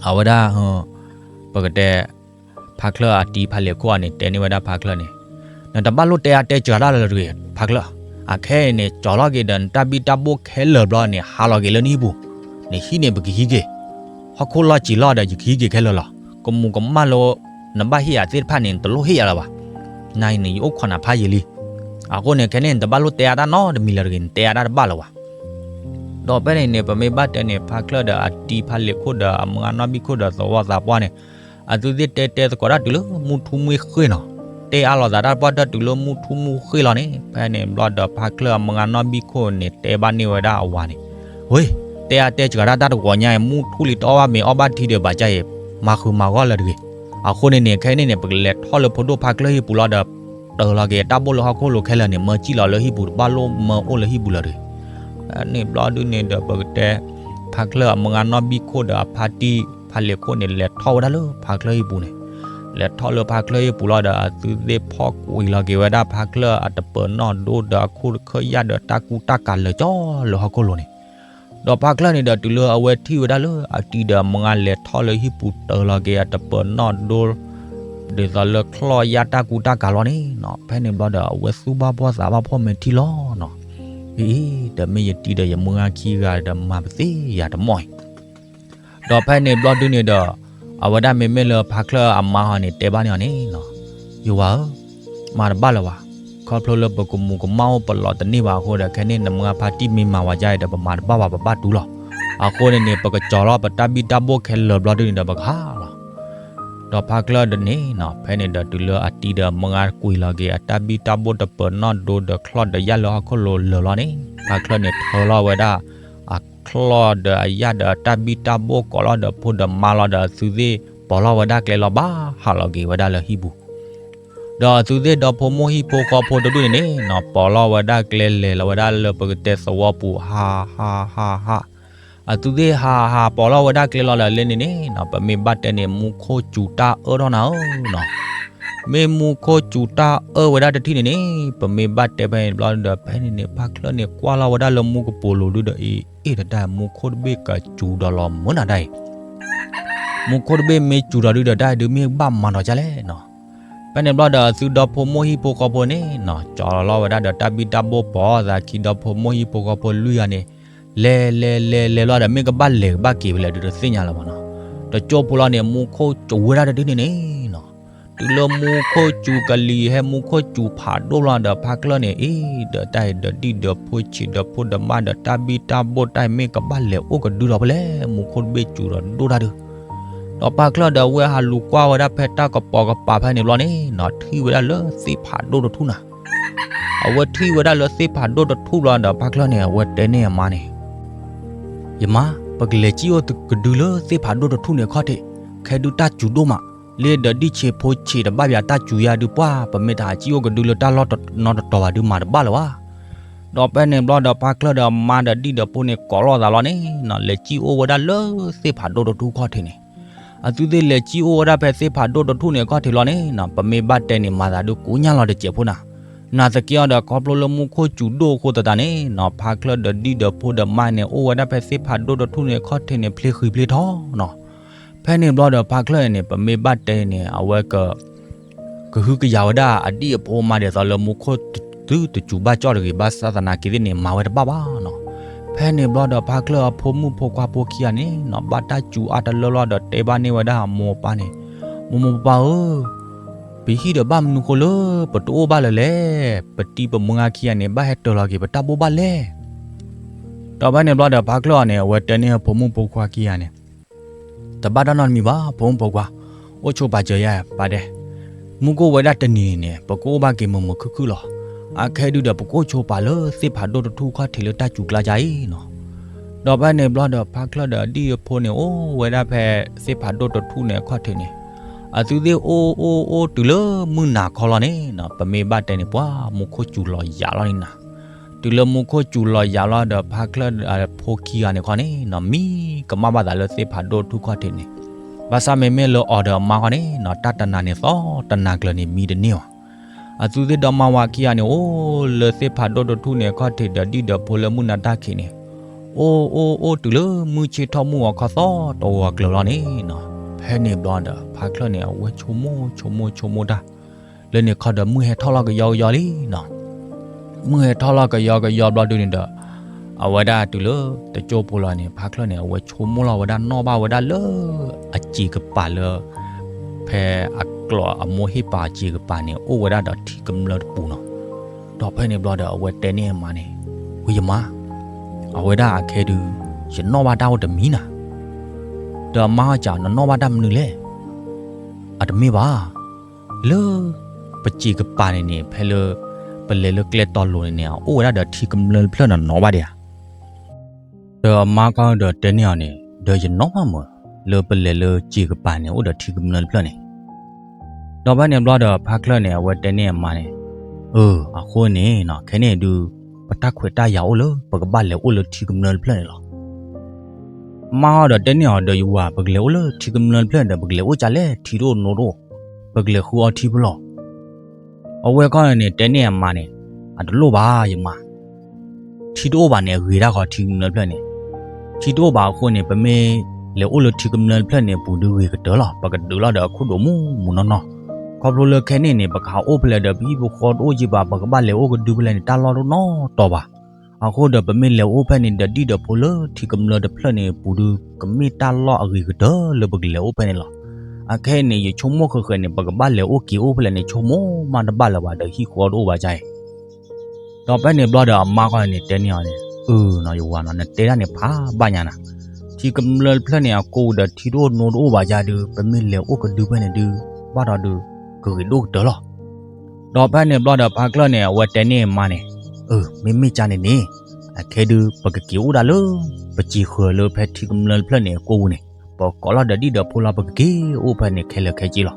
အဝဲဒၣ် ပကတဲ ဖါချၢၣ်အတံၢ်ဖါလ့ၤခိၣ်အံၤန့ၣ် တဲန့ၢ်ဝဲဒၣ်ဖါချၢၣ်န့ၣ်, နတဘၣ်လိၣ်တဲအါတဲစှၤတၢ်လၢၤတဂ့ၤ ဖါချၢၣ်, အခဲအံၤန့ၣ် ကၠီၤလီၤက့ၤဒီးနတၢ်ဘံၣ်တၢ်ဘိၣ်ခဲလၢာ်ဘျီန့ၣ် ဟးလီၤက့ၤလၢနဟံၣ်ပူၤ, နဟံၣ်န့ၣ် ပကဟံးက့ၤ, ဟီၣ်ခိၣ်လီၢ်စံာ်လီၢ်ဒီး ယကဟံးက့ၤခဲလၢာ်လီၤ. ကမူၤကမၣ်လၢ နဘၣ်ဟ့ၣ်ယၤသ့ၣ်တဖၣ်န့ၣ် နတလိၣ်ဟ့ၣ်ယၤလၢၤဘၣ်. နၤအံၤန့ၣ် ယအိၣ်ခိးနၤဖးယံာ်လံ. အဃိန့ၣ် ခဲန့ၣ် နတဘၣ်လိၣ်တဲအါတၢ်နီတမံၤလၢၤတဂ့ၤ, နတဲအါတၢ်တဘၣ်လၢၤဘၣ်. ဒီးဖဲန့ၣ်န့ၣ် ပမ့ၢ်ဘၣ်တဲန့ၣ် ဖါချၢၣ်ဒီးအတံၢ်ဖါလ့ၤခိၣ်ဒီး အမုၢ်ဂၤနီၢ်ဘံၣ်ခိၣ်ဒီးသဝီသးပှၢ်န့ၣ် အသုသ့ၣ်တဲတဲသကိးတၢ်တုၤလၢမုၢ်ထူၣ်မုၢ်ဃ့ၢ်နီၤ. တဲအါလိာ်သးတၢ်တပှၢ်တၢၢ်တုၤလၢမုၢ်ထူၣ်မုၢ်ဃ့ၢ်လီၤန့ၣ် ဖဲန့ၣ်ဘျီဒီး ဖါချၢၣ်အမုၢ်ဂၤနီၢ်ဘံၣ်ခိၣ်န့ၣ် တဲဘၣ်န့ၢ်ဝဲဒၣ်အဝၤန့ၣ်, ဝ့ၢ်, တဲအါတဲစှၤတၢ် တၢ်တဂီၤညါအံၤ မုၢ်ထူၣ်လံတအီၣ်ဘၣ်မ့ၤအီၣ်ဘၣ်ထံဒီး ဘၣ်ကါအံၤ မၤဃုာ်မၤဂီၢ်လၢၤတဂ့ၤ. အဃိန့ၣ်န့ၣ် ခဲန့ၣ်န့ၣ် ပကလဲၤထီၣ်လၢဖိဒိၣ်ဖါချၢၣ်ဟံၣ်ပူၤလီၤဒီး တၢၤလီၤက့ၤတၢ်ဘိၣ်လၢဟီၣ်ခိၣ်လိၤခဲလၢာ်န့ၣ် မၢစံၣ်လီၤလၢဟံၣ်ပူၤ တဘၣ်လိၣ်မၢအိၣ်လၢဟံၣ်ပူၤလၢၤတဂ့ၤ. ဖဲန့ၣ်ဘျီဒုန့ၣ်ဒီး ပကတဲ ဖါချၢၣ်အမုၢ်ဂၤနီၢ်ဘံၣ်ခိၣ်ဒီးအဖါတံၢ်ဖါလ့ၤခိၣ်န့ၣ် လဲၤထီၣ်ဝဲဒၣ်လၢဖါချၢၣ်ဟံၣ်ပူၤန့ၣ်, လဲၤထီၣ်လၢဖါချၢၣ်ဟံၣ်ပူၤလီၤဒီး အသုသ့ၣ်ဖီၣ်ကွံာ်လီၤက့ၤဝဲဒၣ်ဖါချၢၣ်အတပၢၤနီၣ်ဒိဒီး အခိၣ်တခၢၣ်ယာ်ဒီးတၢ်ကူတၢ်ကၤလၢာ်ကၠီလၢဟီၣ်ခိၣ်လိၤန့ၣ်. ဒီးဖါချၢၣ်န့ၣ်ဒီး တုၤလၢအဝဲထံၣ်ဝဲဒၣ်လၢအတံၢ်ဒီးအမုၢ်ဂၤလဲၤထီၣ်လၢဟံၣ်ပူၤ တၢၤလီၤက့ၤအတပၢၤနီၣ်ဒိ ဒ်သိးလၢချီၣ်ယာ်တၢ်ကူတၢ်ကၤလီၤန့ၣ်နီၤ, ဖဲန့ၣ်ဘျီဒီး အဝဲသူၣ်ဘၣ်ဘီၣ်သးဘၣ်ဖှီၣ်မဲာ်ထံလီၤနီၤ. အံၤ ဒီးမ့ၢ်ယတံၢ်ဒီးယမုၢ်ဂၤခံဂၤဒီး မၤပသ့ယၤတမီၢ်အံၤ. ဒီးဖဲန့ၣ်ဘျီဒုန့ၣ်ဒီး အဝဲဒၣ်မ့မ့ၢ်လၢဖါချၢၣ်အမါဟီန့ၣ် တဲဘၣ်န့ၢ်အီၤန့ၣ်နီၤ, ယဝၤဧၢ, မၤတဘၣ်လၢၤဘၣ်, ခီဖျိလၢပကမူၤကမၣ်အိၣ်ပလီးတန့ၢ်ဘၣ်အဃိဒီး ခဲန့ၣ်နမါဖါတံၢ်မ့ၢ်မၤဝဲဒ်အံၤဒီး ပမၤတဘၣ်ဘၣ် ပဘၣ်တူၢ်လီၤ. အဃိန့ၣ်န့ၣ် ပကကၠီၤလီၤပတၢ်ဘံၣ်တၢ်ဘိၣ်ခဲလၢာ်ဘျီဒုန့ၣ်ဒီး ပကဟးလီၤ. ဒီးဖါချၢၣ်ဒီးန့ၣ်နီၤ ဖဲန့ၣ်ဒီးတုၤလၢအတံၤဒီးမါကွံာ်လီၤက့ၤအတၢ်ဘံၣ်တၢ်ဘိၣ်တပၢၤနီၣ်ဒိဒီးချီၣ်ဒီးယၣ်လၢဟီၣ်ခိၣ်လိၤလၢာ်လီၤန့ၣ် ဖါချၢၣ်န့ၣ်ထၢလီၤဝဲဒၣ် အချီၣ်ဒီးအယၣ်ဒီးအတၢ်ဘံၣ်တၢ်ဘိၣ်ကိးလီၤဒီးဖိဒီးမါလီၤဒီးအသုသ့ၣ်ပိာ်လီၤဝဲဒၣ်ကျဲလီၤဘၣ်ဟးလီၤက့ၤဝဲဒၣ်လၢဟံၣ်ပူၤ ဒီးအသုသ့ၣ်ဒီဖိမိၢ်ဟံၣ်ဖိဃီဖိတဒူၣ်န့ၣ်န့ၣ်နီၤ ပိာ်လီၤဝဲဒၣ်ကျဲလဲၤလီၤဝဲဒၣ်လၢပကတဲသဝီပူၤ ဟးဟးဟးဟး, အသုသ့ၣ်ဟးဟးပိာ်လီၤဝဲဒၣ်ကျဲလီၤဒီးလၢန့ၣ်န့ၣ်နီၤ ပမ့ၢ်ဘၣ်တဲန့ၣ် မူခိၣ်စူၤတၢ်အၢၣ်ထီၣ်နၤဧၢနီၤ, မ့ၢ်မူခိၣ်စူၤတၢ်အၢၣ်ဝဲဒၣ်တထံၣ်န့ၣ်န့ၣ် ပမ့ၢ်ဘၣ်တဲဖဲန့ၣ်ဘျီဒီး ဖဲန့ၣ်န့ၣ် ဖါချၢၣ်န့ၣ်ကွၢ်လီၤဝဲဒၣ်လၢမူကပိာ်လိၤဒုဒီး အ့ အ့ၣ်တတၢ် မူခိၣ်တဘ့ၣ်ကစူၤဒီးလီၤမုာ်နၤတၢ်အံၤ မူခိၣ်တဘ့ၣ်မ့ၢ်စူၤဒီးဒုဒီးတၢ်အံၤဒုးမ့ၢ်ဘၣ်မၤဒီးကၢ်လဲၣ်နီၤ, ဖဲန့ၣ်ဘျီဒီးအသုဒီဖိမိၢ်ဟံၣ်ဖိဃီဖိန့ၣ်နီၤ ကၠီၤလီၤဝဲဒၣ်ဒီးတၢ်ဘံၣ်တၢ်ဘိၣ်ပိာ်သးခံဒီဖိမိၢ်ဟံၣ်ဖိဃီဖိလွံၢ်ဂၤန့ၣ် လဲၤလဲၤလဲၤလဲၤလီၤဒီးမ့ၢ်ကဘၣ်လဲၤကဘၣ်က့ၤဖဲလဲၣ်ဒုးတသ့ၣ်ညါလၢၤဘၣ်နီၤ, တကၠိဖိလီၤန့ၣ် မူခိၣ်စူၤဝဲဒၣ်တထံၣ်န့ၣ်န့ၣ်နီၤ, တုၤလၢမူခိၣ်စူၤကလံၤဟဲမူခိၣ်စူၤဖးဒိၣ်လီၤဒီးဖါချၢၣ်န့ၣ် အ့ ဒီးတၢ်အံၤဒီးဒံၣ်ဒီးဖိဆံးဒီးဖိဒီးမါဒီးတၢ်ဘံၣ်တၢ်ဘိၣ်တၢ်အံၤမ့ၢ်ကဘၣ်လဲၤအိၣ်ကဒုဒီးဖဲလဲၣ် မူခိၣ်တဘ့ၣ်စူၤဒီးဒိၣ်တၢ်ဒုး ဒီးဖါချၢၣ်ဒီးအဝဲဟးလူၤကွၢ်ဝဲဒၣ်ဖဲတၢ်ကပိာ်ကပၤဖဲန့ၣ်ဘျီန့ၣ်နီၤ ထံၣ်ဝဲဒၣ်လၢသ့ၣ်ဖးဒိၣ်တထူၣ်နၤ အဝဲထံၣ်ဝဲဒၣ်လၢသ့ၣ်ဖးဒိၣ်တထူၣ်ဘျီဒီးဖါချၢၣ်န့ၣ် အဝဲတဲန့ၢ်အမါန့ၣ် ယမါ, ပကလဲၤစံၣ်အိၣ်ကဒုလၢသ့ၣ်ဖးဒိၣ်တထူၣ်န့ၣ်အခီၣ်ထံး, ခဲဒုတၢ်စူၤဒိၣ်မး, လၢဒီးဒံၣ်ဆံးဖိဆံးတဘၣ်ဘၣ်တၢ်စူၤယါဒုးပှၢ် ပမ့ၢ်တဟးစံၣ်အိၣ်ကဒုလၢတၢ်လီၢ်နီတတီၤဘၣ်ဒုးမၤတဘၣ်လၢၤဘၣ်. ဒီးဖဲန့ၣ်ဘျီဒီးဖါချၢၣ်ဒီးအမါဒီးဒံၣ်ဒီးဖိန့ၣ်ကိးလိာ်သးလီၤန့ၣ်နီၤ လဲၤစံၣ်အိၣ်ဝဲဒၣ်လၢသ့ၣ်ဖးဒိၣ်တထူၣ်ခီၣ်ထံးန့ၣ် အသုသ့ၣ်လဲၤစံၣ်အိၣ်ဝဲဒၣ်ဖဲသ့ၣ်ဖးဒိၣ်တထူၣ်န့ၣ်အခီၣ်ထံးလီၤန့ၣ်နီၤ ပမ့ၢ်ဘၣ်တဲန့ၣ် မၤသးဒုးကူညၢ်လီၤတစဲးဖိနၤ, နာ်သက့အီၤဒီးခီဖျိလၢမူခိၣ်စူၤဒိၣ်အဃိသတးန့ၣ်နီၤ ဖါချၢၣ်ဒီးဒံၣ်ဒီးဖိဒီးမါန့ၣ် အိၣ်ဝဲဒၣ်ဖဲသ့ၣ်ဖးဒိၣ်တထူၣ်န့ၣ်အခီၣ်ထံးန့ၣ် ဖျ့ဃံဖျ့ထီနီၤ. ဖဲန့ၣ်ဘျီဒီးဖါချၢၣ်န့ၣ် ပမ့ၢ်ဘၣ်တဲန့ၣ် အဝဲက ကဟုကယာ်ဝဲဒၣ်အဒံၣ်အဖိအမါဒ်သိးလၢမူခိၣ်သုတစူၤဘၣ်ကၠီၣ်တဂ့ၤ ဘၣ်ဆၣ်သနာ်က့သ့ၣ်န့ၣ် မၤဝဲတဘၣ်ဘၣ်နီၤ. ဖဲန့ၣ်ဘျီဒီးဖါချၢၣ်အဖိမုၣ်ဖိခွါဖိခံဂၤန့ၣ်နီၤ ဘၣ်တၢ်စူၤအါတလၢလီၤဒီးတဲဘၣ်န့ၢ်ဝဲဒၣ်အမိၢ်အပၢ်န့ၣ်, မိၢ်မိၢ်ပၢ်ပၢ်ဧၢ, ပဟံၣ်ဒီးဘၣ်မနုၤဃိလၢပတအိၣ်ဘၣ်လၢၤလဲၣ်, ပတံၤပမါခံဂၤန့ၣ် ဘၣ်ဟဲတၢၤလီၤက့ၤပတၢ်ဘိၣ်ဘၣ်လဲၣ်. ဒီးဖဲန့ၣ်ဘျီဒီးဖါချၢၣ်အီၤန့ၣ် အဝဲတဲန့ၢ်အဖိမုၣ်ဖိခွါခံဂၤန့ၣ် တဘၣ်တၢ်နီတမံၤဘၣ် ဖိမုၣ်ဖိခွါ, အိၣ်ဆိးပာ်စၢၤယၤပာ်ဒဲး, မူကအိၣ်ဝဲဒၣ်တနံၤန့ၣ် ပကအိၣ်ဘၣ်က့ၤမုာ်မုာ်ခုၣ်ခုၣ်လီၤ. အခဲဒုဒီး ပကအိၣ်ဆိးပာ်လၢသ့ၣ်ဖးဒိၣ်တထူၣ်ခီၣ်ထံးလၢတၢ်စူၤကျါယါအံၤနီၤ. ဒီးဖဲန့ၣ်ဘျီဒီးဖါချၢၣ်ဒီးအဒံၣ်အဖိန့ၣ် အိၣ်ဝဲဒၣ်ဖဲသ့ၣ်ဖးဒိၣ်တထူၣ်န့ၣ်အခီၣ်ထံးန့ၣ်, အသုသ့ၣ်အိၣ်အိၣ်အိၣ်တုၤလၢမုၢ်နၤခီလီၤန့ၣ်နီၤ ပမ့ၢ်ဘၣ်တဲန့ၣ် ပှၤမူခိၣ်စူၤလီၤယၤလီၤန့ၣ်နၤ တုၤလၢမူခိၣ်စူၤလီၤယၤလီၤဒီးဖါချၢၣ်အဖိခံဂၤန့ၣ်ခီန့ၣ်နီၤ မံကမၣ်ဘၣ်သးလၢသ့ၣ်ဖးဒိၣ်ထူၣ်ခီၣ်ထံးန့ၣ်, ဘၣ်ဆၣ်မ့မ့ၢ်လၢအီၤဒီးအမါခီန့ၣ်နီၤ တၢ်တနၤန့ၣ်သီတနၤကျၢၤန့ၣ်မံတန့ၢ်ဘၣ်. အသုသ့ၣ်ဒီမါဝၤခံဂၤန့ၣ် အိၣ်လၢသ့ၣ်ဖးဒိၣ်တထူၣ်န့ၣ်အခီၣ်ထံးဒီးဒံၣ်ဒီးဖိလၢမုၢ်နၤတၢ်ခံးန့ၣ်, အိၣ်အိၣ်အိၣ်တုၤလၢမုၢ်ဆ့ၣ်ထီၣ်မုၢ်ဂီၤခီသီတဝီၤကျၢၤလီၤန့ၣ်နီၤ ဖဲန့ၣ်ဘျီဒီးဖါချၢၣ်န့ၣ် အဝဲဆိကမိၣ်ဆိကမိၣ်ဆိကမိၣ်တၢ် လၢန့ၣ်ခီဒီးမုၢ်ဟဲထီၣ်လီၤကယီကယီလံနီၤ. မုၢ်ဟဲထီၣ်လီၤကယီကယီဘျီဒုန့ၣ်ဒီး အဝဲဒၣ်တုၤလၢတကၠိဖိလီၤန့ၣ် ဖါချၢၣ်န့ၣ် အဝဲဆိကမိၣ်လီၤဝဲဒၣ်နီၣ်ဘၣ်ဝဲဒၣ်လၢ အစံာ်ကပၤလၢ ဖဲအကျိာ်အမိၢ်ဟ့ၣ်ပာ်အစံာ်ကပၤန့ၣ် အိၣ်ဝဲဒၣ်ဒီးထံကမျၢၢ်တပူၤနီၤ. ဒီးဖဲန့ၣ်ဘျီဒီး အဝဲတဲန့ၢ်အမါန့ၣ်, ဝံယမါ, အဝဲဒၣ်အခဲဒု ယနီၣ်ဘၣ်တၢ်အိၣ်တမံၤနၤ ဒီးအမါအီၤစ့ၢ် နနီၣ်ဘၣ်တၢ်မနုၤလဲၣ်. အတမ့ၢ်ဘၣ်, လၢပစံာ်ကပၤန့ၣ်န့ၣ် ဖဲလၢပလဲၤလၢကျဲတီၤလိၤန့ၣ်န့ၣ် အအိၣ်ဝဲဒၣ်ဒီးထံကမျၢၢ်တဖျၢၣ်နနီၣ်ဘၣ်ဒံးဧါ. ဒီးအမါခီဒီးတဲန့ၢ်အီၤန့ၣ် ဒီးယနီၣ်ဘၣ်မး လၢပလဲၤလၢစံာ်ကပၤန့ၣ် အိၣ်ဒီးထံကမျၢၢ်တဖျၢၣ်န့ၣ် ဒီးဖဲန့ၣ်ဘျီဒီးဖါချၢၣ်န့ၣ် အဝဲတဲန့ၢ်အမါန့ၣ်, အၢ အဃိန့ၣ်နီၤ ခဲန့ၣ်ဒုး ပတၢ်ခွဲးတၢ်ယာ်အိၣ်လၢ ပကဘၣ်လဲၤအိၣ်လၢထံကမျၢၢ်တဖျၢၣ်န့ၣ်လီၤ. အမါအီၤဒီးတဲန့ၢ်အီၤ ဒီးယဝၤ ပကလဲၤအိၣ်လၢထံကမျၢၢ်တဖျၢၣ်ဒီး ပကလဲၤအိၣ်ကၢ်လဲၣ် ထံတအိၣ်နိတအိၣ်, ပကလဲၤဃုအီထံဖဲလဲၣ်. အဝဲခီန့ၣ် တဲန့ၢ်အမါန့ၣ်, အတလိၣ်ဘၣ်ယမါ, ထံတအိၣ်ဘၣ်န့ၣ် အဂ့ၤတၢ်ဃီထံကမျၢၢ်တဖျၢၣ်န့ၣ်, ထံတအိၣ်ဘၣ်အဃိန့ၣ် ပမ့ၢ်လဲၤအိၣ်လၢထံကမျၢၢ်တဖျၢၣ်န့ၣ် ပူၤဒုဂ့ၤကတၢၢ်လီၤ ပကဒုးလီၤဒီးအခိၣ်ဒိၣ်မုၢ်မုၢ်နီၢ်နီၢ်, ခီဖျိလၢခဲန့ၣ်န့ၣ် ပကဟးအိၣ်ဖဲလဲၣ်ဒီး ပဟံၣ်ပဃီတအိၣ်က့ဘၣ် ပကဘၣ်လဲၤအိၣ်ကဒုဖဲလဲၣ်န့ၣ် တၢ်လီၢ်တအိၣ်နီတတီၤဘၣ်. အဃိဒီးပမ့ၢ်လဲၤအိၣ်ဖဲန့ၣ်ဒီးဒံၣ်ဒီးဖိလၢထံကမျၢၢ်တဖျၢၣ်န့ၣ်ပူၤဒုး ကမ့ၢ်တၢ်လီၢ်အဂ့ၤကတၢၢ်လၢပကလဲၤအိၣ်ဖဲန့ၣ်လီၤ. အခဲအံၤန့ၣ် ယဆိကမိၣ်ဃဲးဃဲးန့ၣ် ပကဘၣ်လဲၤအိၣ်က့ၤအိၣ်ဖဲလဲၣ်န့ၣ် ဆိကမိၣ်မးတဘၣ်လၢၤဘၣ်ဒီးဟံၣ်ဃီတအိၣ်ဘၣ်ကါအံၤ ဒီးဖဲန့ၣ်ဘျီဒီးအမါခီန့ၣ်တဲန့ၢ်အီၤန့ၣ်, အၢ နီၢ်ယဝၤနီၤ နတဲဒၣ်န့ၣ်ဖးဘၣ်ညါနၤ, ထံကမျၢၢ်တဖျၢၣ်န့ၣ် အကိးဒီးထံတအိၣ်နိတအိၣ်ဘၣ်ကါဒုး ပမ့ၢ်လဲၤအိၣ်ကဒုဖဲန့ၣ်ဒုး ဘၣ်ဒီးဒုး ကဂ့ၤဒိၣ်ကတၢၢ်လီၤ. ဒီးဖဲန့ၣ်ဘျီဒီးဖါချၢၣ်န့ၣ် အဝဲတဲန့ၢ်အမါန့ၣ်, အၢ မ့မ့ၢ်ကါန့ၣ်န့ၣ်, အခဲဒုး ပကက့ၤအိၣ်ဒၣ်လၢ ပစံာ်ဃၢၤလၢဖဲထံကမျၢၢ်တဖျၢၣ်န့ၣ်အကိးပူၤန့ၣ်, ပကိးလီၤဒီးဒံၣ်ဒီးဖိလီၤ ပကက့ၤအိၣ်ဖဲန့ၣ်ခဲလၢာ်ခဲဆ့လီၤ.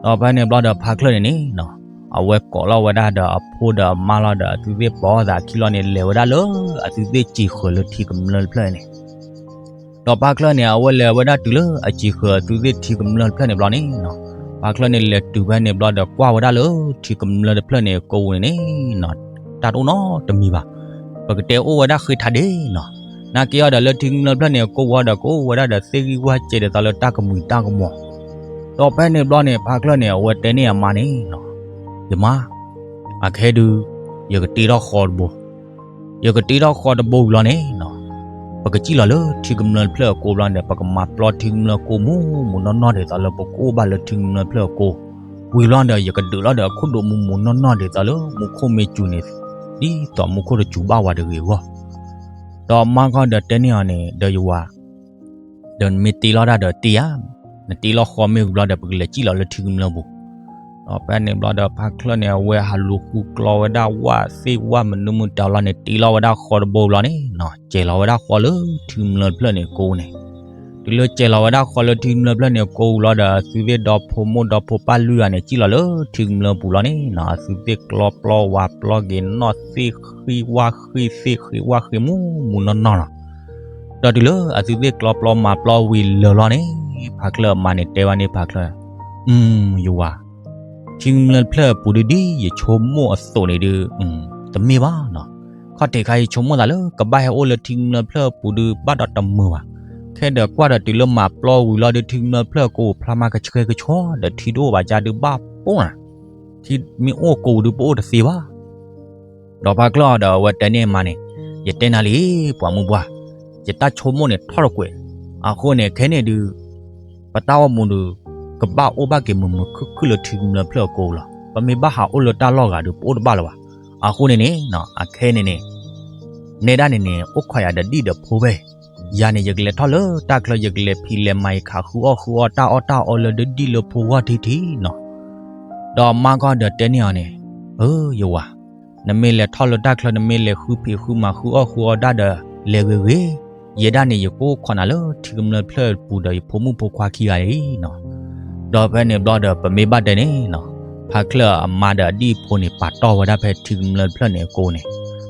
ဒီးဖဲန့ၣ်ဘျီဒီးဖါချၢၣ်န့ၣ်န့ၣ်, အဝဲကိးလီၤဝဲဒၣ်ဒီးအဖိဒီးအမါလီၤဒီးအသုသ့ၣ်ပိာ်သးခံလီၤန့ၣ် လဲၤဝဲဒၣ်လၢအသုသ့ၣ်စံာ်ဃၢၤလၢထံကမျၢၢ်တဖျၢၣ်န့ၣ် ဒီးဖါချၢၣ်န့ၣ် အဝဲလဲၤဝဲဒၣ်တုၤလၢအစံာ်ဃၢၤအသုသ့ၣ်ထံကမျၢၢ်တဖျၢၣ်န့ၣ်ဘျီန့ၣ်, ဖါချၢၣ်န့ၣ်လဲၤတုၤဖဲန့ၣ်ဘျီဒီးကွၢ်ဝဲဒၣ်လၢထံကမျၢၢ်တဖျၢၣ်န့ၣ်အကိးပူၤန့ၣ်န့ၣ်, တၢ်တအိၣ်နီတမံၤဘၣ်. ပကတဲအိၣ်ဝဲဒၣ်ဃ့ထါဒ့နီၤ, နာ်က့အီၤဒီးလၢထံကမျၢၢ်တဖျၢၣ်န့ၣ်အကိးပူၤဒီးကအိၣ်ဝဲဒၣ်ဒီးသ့ၣ်ဂံၢ်ဝၢ်စဲးဒ်သိးလၢတၢ်ကမှံၤတၢ်ကမီၤ ဒီးဖဲန့ၣ်ဘျီန့ၣ် ဖါချၢၣ်န့ၣ် အဝဲတဲန့ၢ်အမါန့ၣ်, ယမါ, အခဲဒုး ယကတ့ထီၣ်ဃီတဘိ, ယကတ့ထီၣ်ဃီတဘိဝံၤလီၤန့ၣ်, ပကစံၣ်လီၤလၢထံကမျၢၢ်တဖျၢၣ်အကိးဘျီန့ၣ် ပကမၤပျီထံကမျၢၢ်ကိးမူးမူးနီၢ်နီၢ်ဒ်သိးလၢပကအိၣ်ဘၣ်လၢထံကမျၢၢ်တဖျၢၣ်အကိး, ဝံၤလီၤဒီး ယကဒုးလီၤဒီးအခိၣ်ဒိးမူးမူးနီၢ်နီၢ်ဒ်သိးလၢမူခိၣ်မ့ၢ်စူၤန့ၣ်, ဒ်သိးမူခိၣ်တစူၤဘၣ်ဝဲတဂ့ၤအဂီၢ် ဒီးမါခီဒီးတဲန့ၢ်အီၤန့ၣ် ဒီးယဝၤ, ဒီးနမ့ၢ်တ့လီၤတၢ်ဒီးတ့ဧါ, နတ့လီၤဃီမ့ၢ်ဝံၤဘျီဒီး ပကလဲၤစံၣ်လီၤလၢထံကမျၢၢ်ပူၤ. ဒီးဖဲန့ၣ်ဘျီဒီးဖါချၢၣ်န့ၣ် အဝဲဟးလူၤဃုကျီဝဲဒၣ်ဝၣ်သ့ၣ်ဝၣ်မနုၤမတၤလီၤန့ၣ် တ့လီၤဝဲဒၣ်ဃီတဘိဝံၤလီၤန့ၣ်နီၤ စဲၤလီၤဝဲဒၣ်ဃီလၢထံကမျၢၢ်တဖျၢၣ်န့ၣ်ကိးပူၤန့ၣ်, တုၤလၢစဲၤလီၤဝဲဒၣ်ဃီလၢထံကမျၢၢ်တဖျၢၣ်န့ၣ်ကိးပူၤလီၤဒီး အသုသ့ၣ်ဒီဖိမိၢ်ဒီဖိပၢ်လွံၢ်ဂၤန့ၣ် စံၣ်လီၤလၢထံကမျၢၢ်ပူၤလီၤန့ၣ်နီၤ အသုသ့ၣ်ကျီပျီဝၤပျီက့ၤနီၢ်သ့ၣ်ဃံဝၣ်ဃ့သ့ၣ်ဃံဝၣ်ဃ့မူးမူးနီၢ်နီၢ်လီၤ. ဒီးတုၤလၢအသုသ့ၣ်ကျီပျီမၤပျီဝံၤလၢာ်လီၤန့ၣ်, ဖါချၢၣ်အမါန့ၣ်တဲဝဲန့ၣ်ဖါချၢၣ်, အၢ ယဝၤ, ထံကမျၢၢ်တဖျၢၣ်အပူၤဒုးဒ်ယဆိကမိၣ်အသိးန့ၣ်ဒုး, တမ့ၢ်ဘၣ်နီၤ, ခီၣ်ထံးခါယဆိကမိၣ်သးလၢကဘၣ်ဟဲအိၣ်လၢထံကမျၢၢ်တဖျၢၣ်အပူၤဒုးဘၣ်ဒီးတမုာ်ဘၣ်, ခဲဒီးကွၢ်ဒီးတုၤလၢမၤပျီဝံၤလီၤဒုးထံကမျၢၢ်တဖျၢၣ်အကိးဖျါမးကဆှဲကဆှီ ဒီးထံတအိၣ်ဘၣ်ကါဒုးဘၣ်ပိၢ်နၤ, ထံမ့ၢ်အိၣ်ကိးပူၤဒုးပအိၣ်တသ့ဘၣ် ဒီးဖါချၢၣ်အီၤဒီးအဝဲတဲန့ၢ်အမါန့ၣ်, ယတဲနၤလံ, ပှၤမုၢ်ပှၢ်, ယတၢ်ဆိကမိၣ်န့ၣ်ထီၣ်တကွဲး, အဃိန့ၣ် ခဲန့ၣ်ဒုး, ပတၢ်အိၣ်မူဒုး, ကဘၣ်အိၣ်ဘၣ်က့ၤမုာ်မုာ်ခုၣ်ခုၣ်လၢထံကမျၢၢ်တဖျၢၣ်အကိးလီၤ. ပမ့ၢ်ဘၣ်ဟးအိၣ်လၢတၢ်လီၢ်ဂၤဒုး ပအိၣ်တဘၣ်လၢၤဘၣ်. အဃိန့ၣ်န့ၣ်, အခဲန့ၣ်န့ၣ်, နဲဒၣ်န့ၣ်န့ၣ် အိၣ်ခိးယၤဒီးဒံၣ်ဒီးဖိဖဲ, ယၤန့ၣ် ယကလဲၤထီၣ်လၢတၢ်ချၢ ယကလဲၤဖံးလဲၤမၤ ယကဃုအီၣ်ဃုအီတၢ်အီၣ်တၢ်အီလၢဒၢဒံၣ်လၢဖိဂီၢ်ထံထံနီၤ. ဒီးမါခီဒီးတဲန့ၢ်အီၤန့ၣ်, အၢ ယဝၤ, နမ့ၢ်လဲၤထီၣ်လၢတၢ်ချၢ နမ့ၢ်လဲၤဃုဖံးဃုမၤဃုအီၣ်ဃုအီတၢ်ဒီး လဲၤဂ့ၤဂ့ၤ, ယဲဒၣ်န့ၣ် ယကအိၣ်ခိးနၤလၢထံကမျၢၢ်တဖျၢၣ်အပူၤဒီးယဖိမုၣ်ဖိခွါခံဂၤလံနီၤ. ဒီးဖဲန့ၣ်ဘျီဒီး ပမ့ၢ်ဘၣ်တဲန့ၣ်နီၤ, ဖါချၢၣ်အမါဒီးအဒံၣ်ဖိန့ၣ် ပာ်တီၢ်ဝဲဒၣ်ဖဲထံကမျၢၢ်တဖျၢၣ်န့ၣ်အကိးန့ၣ်,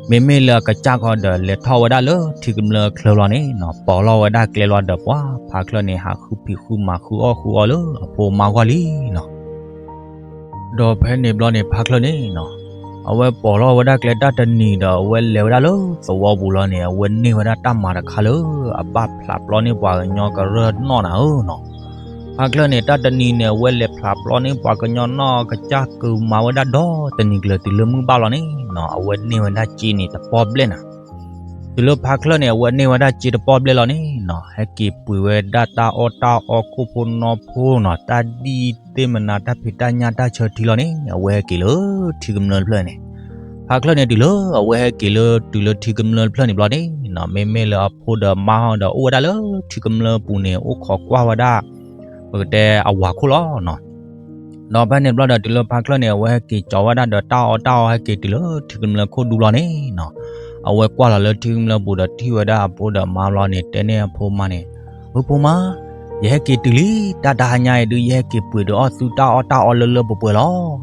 မ့မ့ၢ်လၢအကစၢ်ခီဒီး လဲၤထီၣ်ဝဲဒၣ်လၢထံကမျၢၢ်အချၢလီၤန့ၣ်နီၤ, ပိာ်လီၤဝဲဒၣ်ကျဲလီၤဒီးပှၤ ဖါချၢၣ်န့ၣ် ဟးဃုဖံးဃုမၤဃုအီၣ်ဃုအီလၢအဖိအမါဂီၢ်လံနီၤ. ဒီးဖဲန့ၣ်ဘျီန့ၣ် ဖါချၢၣ်န့ၣ်နီၤ, အဝဲပိာ်လီၤဝဲဒၣ်ကျဲတၢ်တနံၤဒီး အဝဲလဲၤဝဲဒၣ်လၢသဝီပူၤလီၤန့ၣ် အဝဲန့ၢ်ဝဲဒၣ်တၢ်မၤတခါလၢ အဘၣ်ဖျးပျီန့ၢ်ပှၤကညီကရၢၢ်နီၣ်နၤဧၢနီၤ. ဖါချၢၣ်န့ၣ် တၢ်တနံၤန့ၣ် အဝဲလဲၤဖျးပျီန့ၢ်ပှၤကညီနီၣ်ကစၢ်ကမၤဝဲဒၣ်ဒီတနံၤကျၢၤတုၤလၢမုၢ်ဘၣ်လီၤန့ၣ်နီၤ, အဝဲန့ၢ်ဝဲဒၣ်စ့န့ၣ်တပီၢ်ဘျဲၣ်နၤ. တုၤလၢဖါချၢၣ်န့ၣ် အဝဲန့ၢ်ဝဲဒၣ်စ့တပီၢ်ဘျဲၣ်လီၤန့ၣ်နီၤ, ဟဲက့ၤပှ့ၤဝဲဒၣ်တၢ်အီၣ်တၢ်အီခိၣ်ဖိနီၢ်ဖိနီၤ, တၢ်ဒံၣ်သ့ၣ်မနၤ တၢ်ဖံးတၢ်ညၣ်တၢ်ဆၢထံလီၤန့ၣ် အဝဲဟဲက့ၤလၢထံကမျၢၢ်တဖျၢၣ်န့ၣ်. ဖါချၢၣ်န့ၣ် တုၤလၢအဝဲဟဲက့ၤလၢတုၤလၢထံကမျၢၢ်တဖျၢၣ်န့ၣ်ဘျီန့ၣ်နီၤ, မ့မ့ၢ်လၢအဖိဒီးအမါဟီဒီး အိၣ်ဝဲဒၣ်လၢထံကမျၢၢ်ပူၤန့ၣ် အိၣ်ခိးကွၢ်ဝဲဒၣ် ပကတဲအဝၤခိၣ်လီၤနီၤ. ဒီးဖဲန့ၣ်ဘျီဒီး တုၤလၢဖါချၢၣ်န့ၣ် အဝဲဟဲက့ၤကၠီၤဝဲဒၣ်ဒီးတၢ်အီၣ်တၢ်အီ ဟဲက့ၤတုၤလၢထံကမျၢၢ်ခိၣ်ဒူဘျီန့ၣ်နီၤ, အဝဲကွၢ်လီၤလၢထံကမျၢၢ်ပူၤဒီးထံၣ်ဝဲဒၣ်အဖိဒီးအမါဘျီန့ၣ် တဲန့ၢ်အဖိမါန့ၣ်, အဖိမါ, ယဟဲက့ၤတုၤလံ, တၢ်တဟါညါအံၤဒုး ယဟဲက့ၤပှ့ၤဒုးအီၣ်သုတၢ်အီၣ်တၢ်အီလၢလၢပှဲၤပှဲၤလီၤ.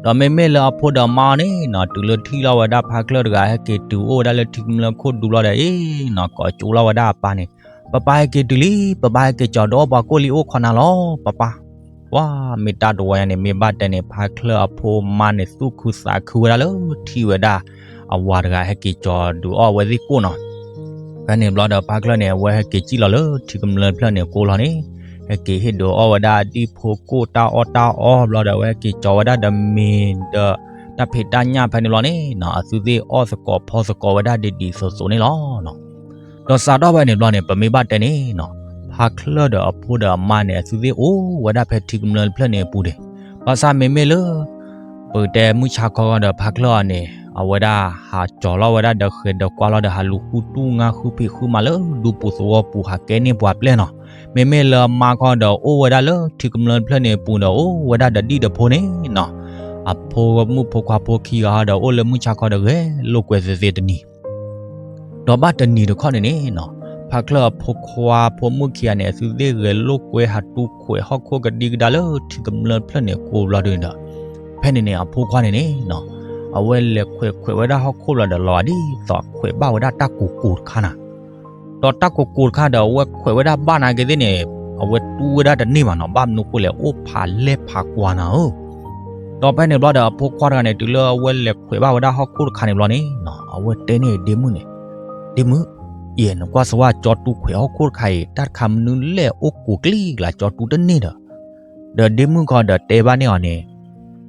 ဒီးမ့မ့ၢ်လၢအဖိဒီးအမါအီၤန့ၣ်နီၤ, တုၤလၢထံၣ်လီၤဝဲဒၣ်ဖါချၢၣ်တဂၤ ဟဲက့ၤတုၤအိၣ်ဝဲဒၣ်လၢထံကမျၢၢ်ခိၣ်ဒူဘျီဒီးအံၤနီၤ, ကိးကၠိလီၤဝဲဒၣ်အပၢ်န့ၣ်, ပၢ်ပၢ်ဟဲက့ၤတုၤလံ, ပၢ်ပၢ်ဟဲက့ၤကၠီၤဒုးအီၣ်ပှၤကိၣ်လံ အိၣ်ခိးနၤလီၤ ပၢ်ပၢ်. ပှၤမ့ၢ်တၢ်တဝီညါန့ၣ် မ့ၢ်ဘၣ်တဲန့ၣ် ဖါချၢၣ်အဖိအမါန့ၣ် သူၣ်ခုသးခုဝဲဒၣ်လၢထံၣ်ဝဲဒၣ် အဝၤတဂၤဟဲက့ၤကၠီၤဒုးအီၣ်ဝဲသ့ၣ်ကိၣ်နီၤ. ဖဲန့ၣ်ဘျီဒီး ဖါချၢၣ်န့ၣ် အဝဲဟဲက့ၤစံၣ်လီၤလၢထံကမျၢၢ်တဖျၢၣ်န့ၣ်ကိးလီၤန့ၣ်, ဟဲက့ၤဟ့ၣ်ဒုးအီၣ်ဝဲဒၣ်အဒံၣ်ဖိကိၣ်တၢ်အီၣ်တၢ်အီဘျီဒီး အဝဲဟဲက့ၤကၠီၤဝဲဒၣ်ဒီးမ့ၤဒီး တၢ်ဖံးတၢ်ညၣ်ဖဲန့ၣ်ဘျီန့ၣ်နီၤ အသုသ့ၣ်အီၣ်သကိးဖီသကိးဝဲဒၣ်ဒ်ဒ်သိးသိးန့ၣ်လီၤ. ဒီးစးထီၣ်ဖဲန့ၣ်ဘျီန့ၣ် ပမ့ၢ်ဘၣ်တဲန့ၣ်နီၤ ဖါချၢၣ်ဒီးအဖိဒီးအမါန့ၣ် အသုသ့ၣ်အိၣ်ဝဲဒၣ်ဖဲထံကမျၢၢ်တဖျၢၣ်န့ၣ်အပူၤန့ၣ်, ဘၣ်ဆၣ်မ့မ့ၢ်လၢ ပကတဲမုၢ်ဆါခီဂီၤဒီးဖါချၢၣ်အီၤန့ၣ် အဝဲဒၣ်ဟးကၠီၤလီၤဝဲဒၣ်ဒီးဃဲၤဒီးကွၢ်လီၤဒီး ဟးလူၤဃုတူၢ်ငါဃုဖံးဃုမၤလၢဒူပူၤသဝီပူၤ ဟးကဲန့ၢ်ပှၤပျဲၢ်နီၤ. မ့မ့ၢ်လၢအမါခီဒီး အိၣ်ဝဲဒၣ်လၢထံကမျၢၢ်တဖျၢၣ်န့ၣ်အပူၤဒီး အိၣ်ဝဲဒၣ်ဒီးဒံၣ်ဒီးဖိန့ၣ်နီၤ, အဖိမုၣ်ဖိခွါဖိခံဂၤဟီဒီး အိၣ်လၢမုၢ်ဆါခီဒီး ဂဲၤလိာ်ကွဲသ့သ့တနံၤ ဒီးဘၣ်တနံၤတခီန့ၣ်န့ၣ်နီၤ, ဖါချၢၣ်အဖိခွါဖိမုၣ်ခံဂၤန့ၣ် အသုသ့ၣ်ဂဲၤလိာ်ကွဲဟးတူၢ်ခွဲးဟီၣ်ခိၣ်ကဒံကဒါလၢထံကမျၢၢ်တဖျၢၣ်န့ၣ်ကိးဘျီဒုန့ၣ်ဒီး, ဖဲန့ၣ်န့ၣ် အဖိခွါန့ၣ်န့ၣ်နီၤ, အဝဲလဲၤခွဲးခွဲးဝဲဒၣ်ဟီၣ်ခိၣ်လီၤဒီး လီၤဂာ်ဒ်သိးအခွဲးဘၣ်ဝဲဒၣ်တၢ်ကိၢ်ကိၢ်တခါနီၤ. ဒီးတၢ်ကိၢ်ကိၢ်တခါဒီး အဝဲခွဲးဝဲဒၣ်ဘၣ်နာ်က့သ့ၣ်န့ၣ် အဝဲတူၢ်ဝဲဒၣ်တန့ၢ်ဘၣ်နီၤ, ဘၣ်မနုၤဃိလဲၣ် အိၣ်ဖးလဲၢ်ဖးကွၢ်နၤဧၢ ဒီးဖဲန့ၣ်ဘျီဒီး အဖိခွါတဂၤန့ၣ် တုၤလၢအဝဲလဲၤခွဲးဘၣ်ဝဲဒၣ်ဟီၣ်ခိၣ်တခါန့ၣ်ဘျီန့ၣ်နီၤ, အဝဲတဲန့ၢ်ဒ့မုၣ်န့ၣ်, ဒ့မုၣ်, ယဲ နကွၢ်စဝါ ကၠီတူၢ်ခွဲးဟီၣ်ခိၣ်တခါအံၤ တၢ်တခါမနုၤလဲၣ် အိၣ်ကိၢ်ကလံကလါ ကၠီတူၢ်တန့ၢ်ဒီး, ဒီးဒ့မုၣ်ခီဒီးတဲဘၣ်န့ၢ်အီၤန့ၣ်,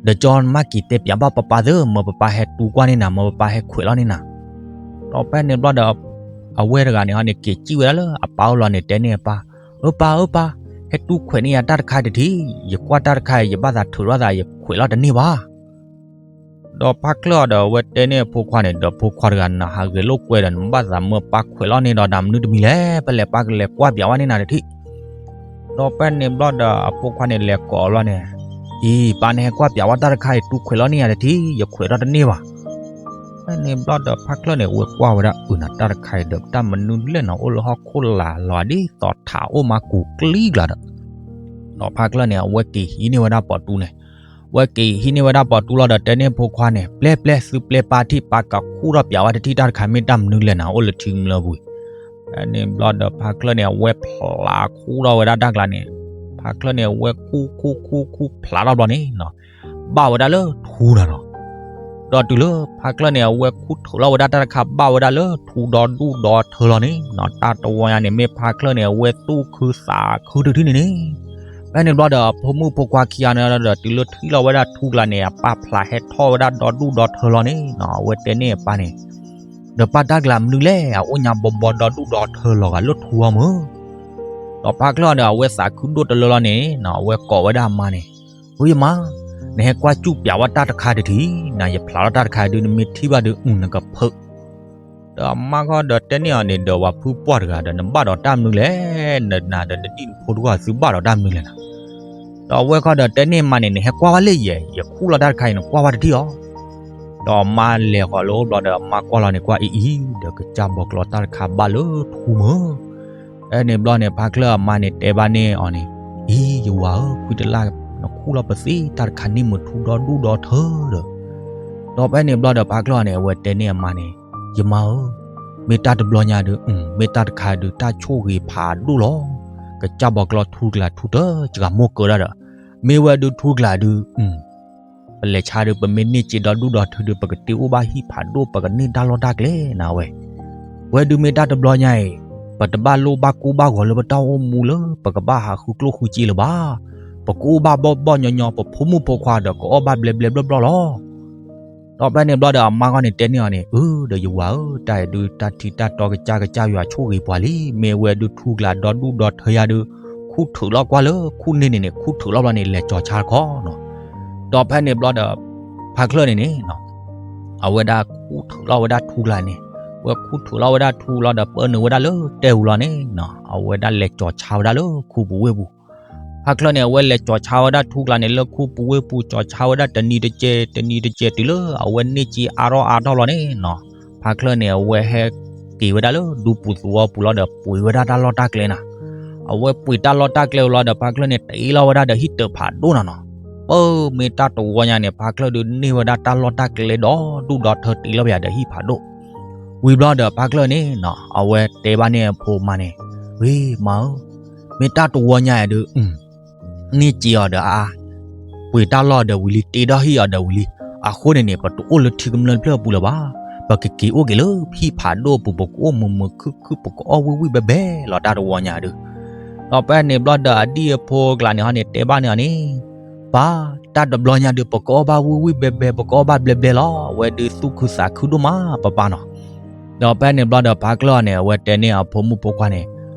ဒီးကၠီနမ့ၢ်က့ၤတဲပၠးဘၣ်ပၢ်ပၢ်သ့ မၢပၢ်ပၢ်ဟဲတူၢ်ကွၢ်န့ၢ်နၤ မၢပၢ်ပၢ်ဟဲခွဲးလီၤန့ၢ်နၤ ဒီးဖဲန့ၣ်ဘျီဒီး အဝဲတဂၤန့ၣ်ဟီန့ၣ် က့ၤစံၣ်ဝဲဒၣ်လၢအပၢ်အိၣ်လီၤန့ၣ် တဲန့ၢ်အပၢ်, အၢပၢ်ဧၢပၢ်, ဟဲတူၢ်ခွဲးန့ၢ်ယၤတၢ်တခါတထံၣ်, ယကွၢ်တၢ်တခါအံၤ ယဘၣ်သးထုးထီၣ်သး ယခွဲးလီၤတန့ၢ်ဘၣ် ဒီးဖါချၢၣ်အီၤဒီး အဝဲတဲန့ၢ်အဖိခွါန့ၣ် ဒီးဖိခွါတဂၤ နဟးဂဲၤလိာ်ကွဲဒီး နဘၣ်သးမၢပၢ်ခွဲးလီၤန့ၢ်ဒီးနၤမနုၤတမံၤလဲၣ်, ပလဲၤပၢ်ကလဲၤကွၢ်ပၠးဝဲန့ၢ်နၤတထံၣ် ဒီးဖဲန့ၣ်ဘျီဒီး အဖိခွါန့ၣ်လဲၤကိးအီၤဘျီန့ၣ်, အံၤ ပၢ်နဟဲကွၢ်ပၠးဝဲတၢ်တခါအံၤ တူၢ်ခွဲးလီၤန့ၢ်ယၤတထံၣ်, ယခွဲးထီၣ်တန့ၢ်ဘၣ် ဖဲန့ၣ်ဘျီဒီး ဖါချၢၣ်န့ၣ် အဝဲကွၢ်ဝဲဒၣ်အုးနၤ တၢ်တခါအံၤဒီး တၢ်မနုၤလဲၣ်နီၤ အိၣ်လၢဟီၣ်ခိၣ်လာ်လီၤ ဒ်သိးထးအိၣ်မးကိၢ်ကလံကလါဒီး ဒီးဖါချၢၣ်န့ၣ် အဝဲက့ၤဟံးန့ၢ်ဝဲဒၣ်ပိာ်တူန့ၣ်, အဝဲက့ၤဟံးန့ၢ်ဝဲဒၣ်ပိာ်တူလီၤဒီး တဲန့ၢ်ဖိခွါန့ၣ် ပျဲပျဲ သုပျဲပၢ်ထံၣ် ပၢ်ကခူၣ်ထီၣ်ပၠးဝဲတထံၣ် တၢ်တခါမ့ၢ်တၢ်မနုၤလဲၣ်နၤ အိၣ်လၢထံကမျၢၢ်ပူၤ ဖဲန့ၣ်ဘျီဒီး ဖါချၢၣ်န့ၣ် အဝဲဖျးခူၣ်ထီၣ်ဝဲဒၣ်တၢ်ကျါန့ၣ်, ဖါချၢၣ်န့ၣ် အဝဲခူၣ်ခူၣ်ခူၣ်ခူၣ်ဖျးထီၣ်ဘျီန့ၣ်နီၤ, ဘၣ်ဝဲဒၣ်လၢထူနၤနီၤ. ဒီးတုၤလၢဖါချၢၣ်န့ၣ် အဝဲခူၣ်ထုးလီၤဝဲဒၣ်တၢ်တခါ ဘၣ်ဝဲဒၣ်လၢထူဒီဒူၣ်ဒီထၢလီၤန့ၣ်နီၤ, တၢ်တဝီညါန့ၣ် မ့ၢ်ဖါချၢၣ်န့ၣ် အဝဲသူၣ်ခုသးခုတထံၣ်န့ၣ်န့ၣ်, ဖဲန့ၣ်ဘျီဒီး အဖိမုၣ်ဖိခွါခံဂၤန့ၣ်ဒီး တုၤလၢထံၣ်လီၤဝဲဒၣ်ထူကျါန့ၣ် အပၢ်ဖျးဟဲထီၣ်ဝဲဒၣ်ဒီဒူၣ်ဒီထၢလီၤန့ၣ်နီၤ, အဝဲတဲန့ၢ်အပၢ်န့ၣ်, ဒီးပၢ် တၢ်ကျါမနုၤလဲၣ် အအိၣ်ညါဘီဘီဒီဒူၣ်ဒီထၢလီၤဂာ်လၢထူအီၤမုၢ် ဒီးဖါချၢၣ်အီၤဒီး အဝဲသးခုဒိၣ်တလၢလီၤန့ၣ်နီၤ, အဝဲကိးဝဲဒၣ်အမါန့ၣ်, အၢ ယမါ, နဟဲကွၢ်စူၣ်ပၠးဝဲတၢ်တခါတထံၣ်, နၤယဖျးထီၣ်တၢ်တခါဒုး နမ့ၢ်ထံၣ်ဘၣ်ဒုး အုၣ်နကဖုး, ဒီးအမါခီဒီးတဲန့ၢ်အီၤန့ၣ် ဒီးပှၤဖုပှၢ်တဂၤဒီး နဘၣ်ဒီးတၢ်မနုၤလဲၣ်, နနၤဒီးနဒံၣ်နဖိတဂၤသုဘၣ်ဒီးတၢ်မနုၤလဲၣ်နၤ ဒီးအဝဲခီဒီးတဲန့ၢ်အမါန့ၣ် နဟဲကွၢ်ဝဲလၢယဲ, ယခူၣ်လီၤတၢ်တခါအံၤ နကွၢ်ဝဲတထံၣ်အီၤ, ဒီးအမါလဲၤဃီၤလၢအအိၣ်ဘျီဒီး အမါကွၢ်လီၤန့ၣ် ကွၢ်အံၤအံၤ ဒီးကစၢ်ဘီကျီတၢ်တခါဘၣ်လၢထူမုၢ် ဖဲန့ၣ်ဘျီန့ၣ် ဖါချၢၣ်အမါန့ၣ်တဲဘၣ်န့ၢ်အီၤန့ၣ်, အံၤ ယဝၤဧၢ, ခွံတလၢ် နခူၣ်လီၤပသ့တၢ်တခါန့ၣ်မုၢ်ထူဒီဒူၣ်ဒီထၢဒီး, ဒီးဖဲန့ၣ်ဘျီဒီး ဖါချၢၣ်အီၤန့ၣ် အဝဲတဲန့ၢ်အမါန့ၣ်, ယမါဧၢ, မ့ၢ်တၢ်တဘျီညါဒုး မ့ၢ်တၢ်တခါဒုး တၢ်ဆိၣ်ဂ့ၤဖးဒိၣ်လီၤ, ကစၢ်ဘီကျီထူကျါထူတစှၤမိၢ်ကၢဒၣ်ဒီး, မ့ၢ်ဝဲဒုးထူကျါဒုး ပလဲၤဆါဒီး ပမ့ၢ်န့ၢ်စ့ဒီဒူၣ်ဒီထၢဒီး ပကတ့အိၣ်ဘၣ်ဟံၣ်ဖးဒိၣ် ပကန့ၢ်တၢ်လီၢ်တၢ်ကျဲနၤဝဲ, ဝဲဒုးမ့ၢ်တၢ်တဘျီညါအံၤ, ပတဘၣ်လိၣ်ဘၣ်ကိၢ်ဘၣ်ဂီၤလၢပတၢ်အိၣ်မူလၢ ပကဘၣ်ဟးဃုကျိၣ်ဃုစ့လၢၤဘၣ်, ပကအိၣ်ဘၣ်ဘီၣ်ဘီၣ်ညီညီ ပဖိမုၣ်ဖိခွါဒီး ကအီၣ်ဘၣ်ဘျဲဘျဲဘျီဘျီလီၤ ဒီးဖဲန့ၣ်ဘျီဒီး အမါဂီၢ်န့ၣ်တဲန့ၢ်အီၤန့ၣ်, အၢ ဒီးယဝၤဧၢ, တၢ်အဲၣ်ဒုးတၢ်ထံတၢ်တီကစၢ်ကစၢ်ယွၤဆိၣ်ဂ့ၤပှၤလံ, မ့ၢ်ဝဲဒုးထူကျါဒီဒူၣ်ဒီထၢယၤဒုး, ခူၣ်ထုးလီၤကွၢ်လၢခူၣ်န့ၢ်န့ၣ်န့ၣ် ခူၣ်ထုးလီၤဘျီန့ၣ် လဲၤကၠီၤဆါတခီနီၤ, ဒီးဖဲန့ၣ်ဘျီဒီး ဖါချၢၣ်န့ၣ်န့ၣ် အဝဲဒၣ်ခူၣ်ထုးလီၤဝဲဒၣ်ထူကျါန့ၣ်, ဝဲခူၣ်ထုးလီၤဝဲဒၣ်ထူလီၤဒီး ပၢနုာ်ဝဲဒၣ်လၢတဲာ်ပူၤလီၤန့ၣ်နီၤ, အဝဲဒၣ်လဲၤကၠီၤဆါဝဲဒၣ်လၢခူပူၤဝ့ၢ်ပူၤ, ဖါချၢၣ်န့ၣ် အဝဲလဲၤကၠီၤဆါဝဲဒၣ်ထူကျါန့ၣ် လၢခူပူၤဝ့ၢ်ပူၤ ကၠီၤဆါဝဲဒၣ်တနံၤတကဲး တနံၤတကဲး တုၤလၢအဝဲန့ၢ်စ့အါထီၣ်အါထီၣ်လီၤန့ၣ်နီၤ, ဖါချၢၣ်န့ၣ်အဝဲဟဲက့ၤဝဲဒၣ်လၢဒူပူၤသဝီပူၤလီၤဒီး ပှ့ၤဝဲဒၣ်တၢ်လီၢ်တၢ်ကျဲနၤ, အဝဲပှ့ၤတၢ်လီၢ်တၢ်ကျဲဝံၤလီၤဒီး ဖါချၢၣ်န့ၣ် တ့လီၤဝဲဒၣ်ဒီးဟံၣ်တၢးဖးဒိၣ်နၤနီၤ, ပၢ်မ့ၢ်တၢ်တဝီညါန့ၣ် ဖါချၢၣ်ဒုးန့ၢ်ဝဲဒၣ်တၢ်လီၢ်တၢ်ကျဲဒီဒူၣ်ဒီထၢ တ့လီၤပယၤဒီးဟံၣ်ဖးဒိၣ်, ဝံၤဘျီဒီးဖါချၢၣ်န့ၣ်နီၤ အဝဲတဲဘၣ်န့ၢ်အဖိမါန့ၣ်, ဝ့ မါဧၢ, မ့ၢ်တၢ်တဝီညါအံၤဒုး န့ၢ်စ့အီၤဒီးအါ, ပှ့ၤတၢ်လီၢ်ဒီးဝံၤလံ တ့ထီၣ်ဟံၣ်အီၤဒီးဝံၤလံ, အဃိန့ၣ်န့ၣ် ပတအိၣ်လၢထံကမျၢၢ်တဖျၢၣ်အပူၤလၢၤဘၣ်, ပကက့ၤအိၣ်က့ၤလၢဟံၣ်ဖးဒိၣ်အပူၤ ပကအိၣ်မုာ်မုာ်ခုၣ်ခုၣ် ပကအီၣ်ဝံၣ်ဝံၣ်ဘဲဘဲလီၤ တၢ်တဝီညါဒုး, ဒီးဖဲန့ၣ်ဘျီဒီးအဒံၣ်အဖိကျါန့ၣ်ဟီန့ၣ် တဲဘၣ်န့ၢ်အီၤန့ၣ် ပၢ်, တၢ်တဘျီညါဒုး ပကအီၣ်ဘၣ်ဝံၣ်ဝံၣ်ဘဲဘဲ ပကအီၣ်ဘၣ်ဘျဲဘျဲလီၤ. အဝဲဒုးသူၣ်ခုသးခုဒိၣ်မး ပၢ်ပၢ်နီၤ. ဒီးဖဲန့ၣ်ဘျီဒီး ဖါချၢၣ်န့ၣ် အဝဲတဲန့ၢ်အဖိမုၣ်ဖိခွါန့ၣ်,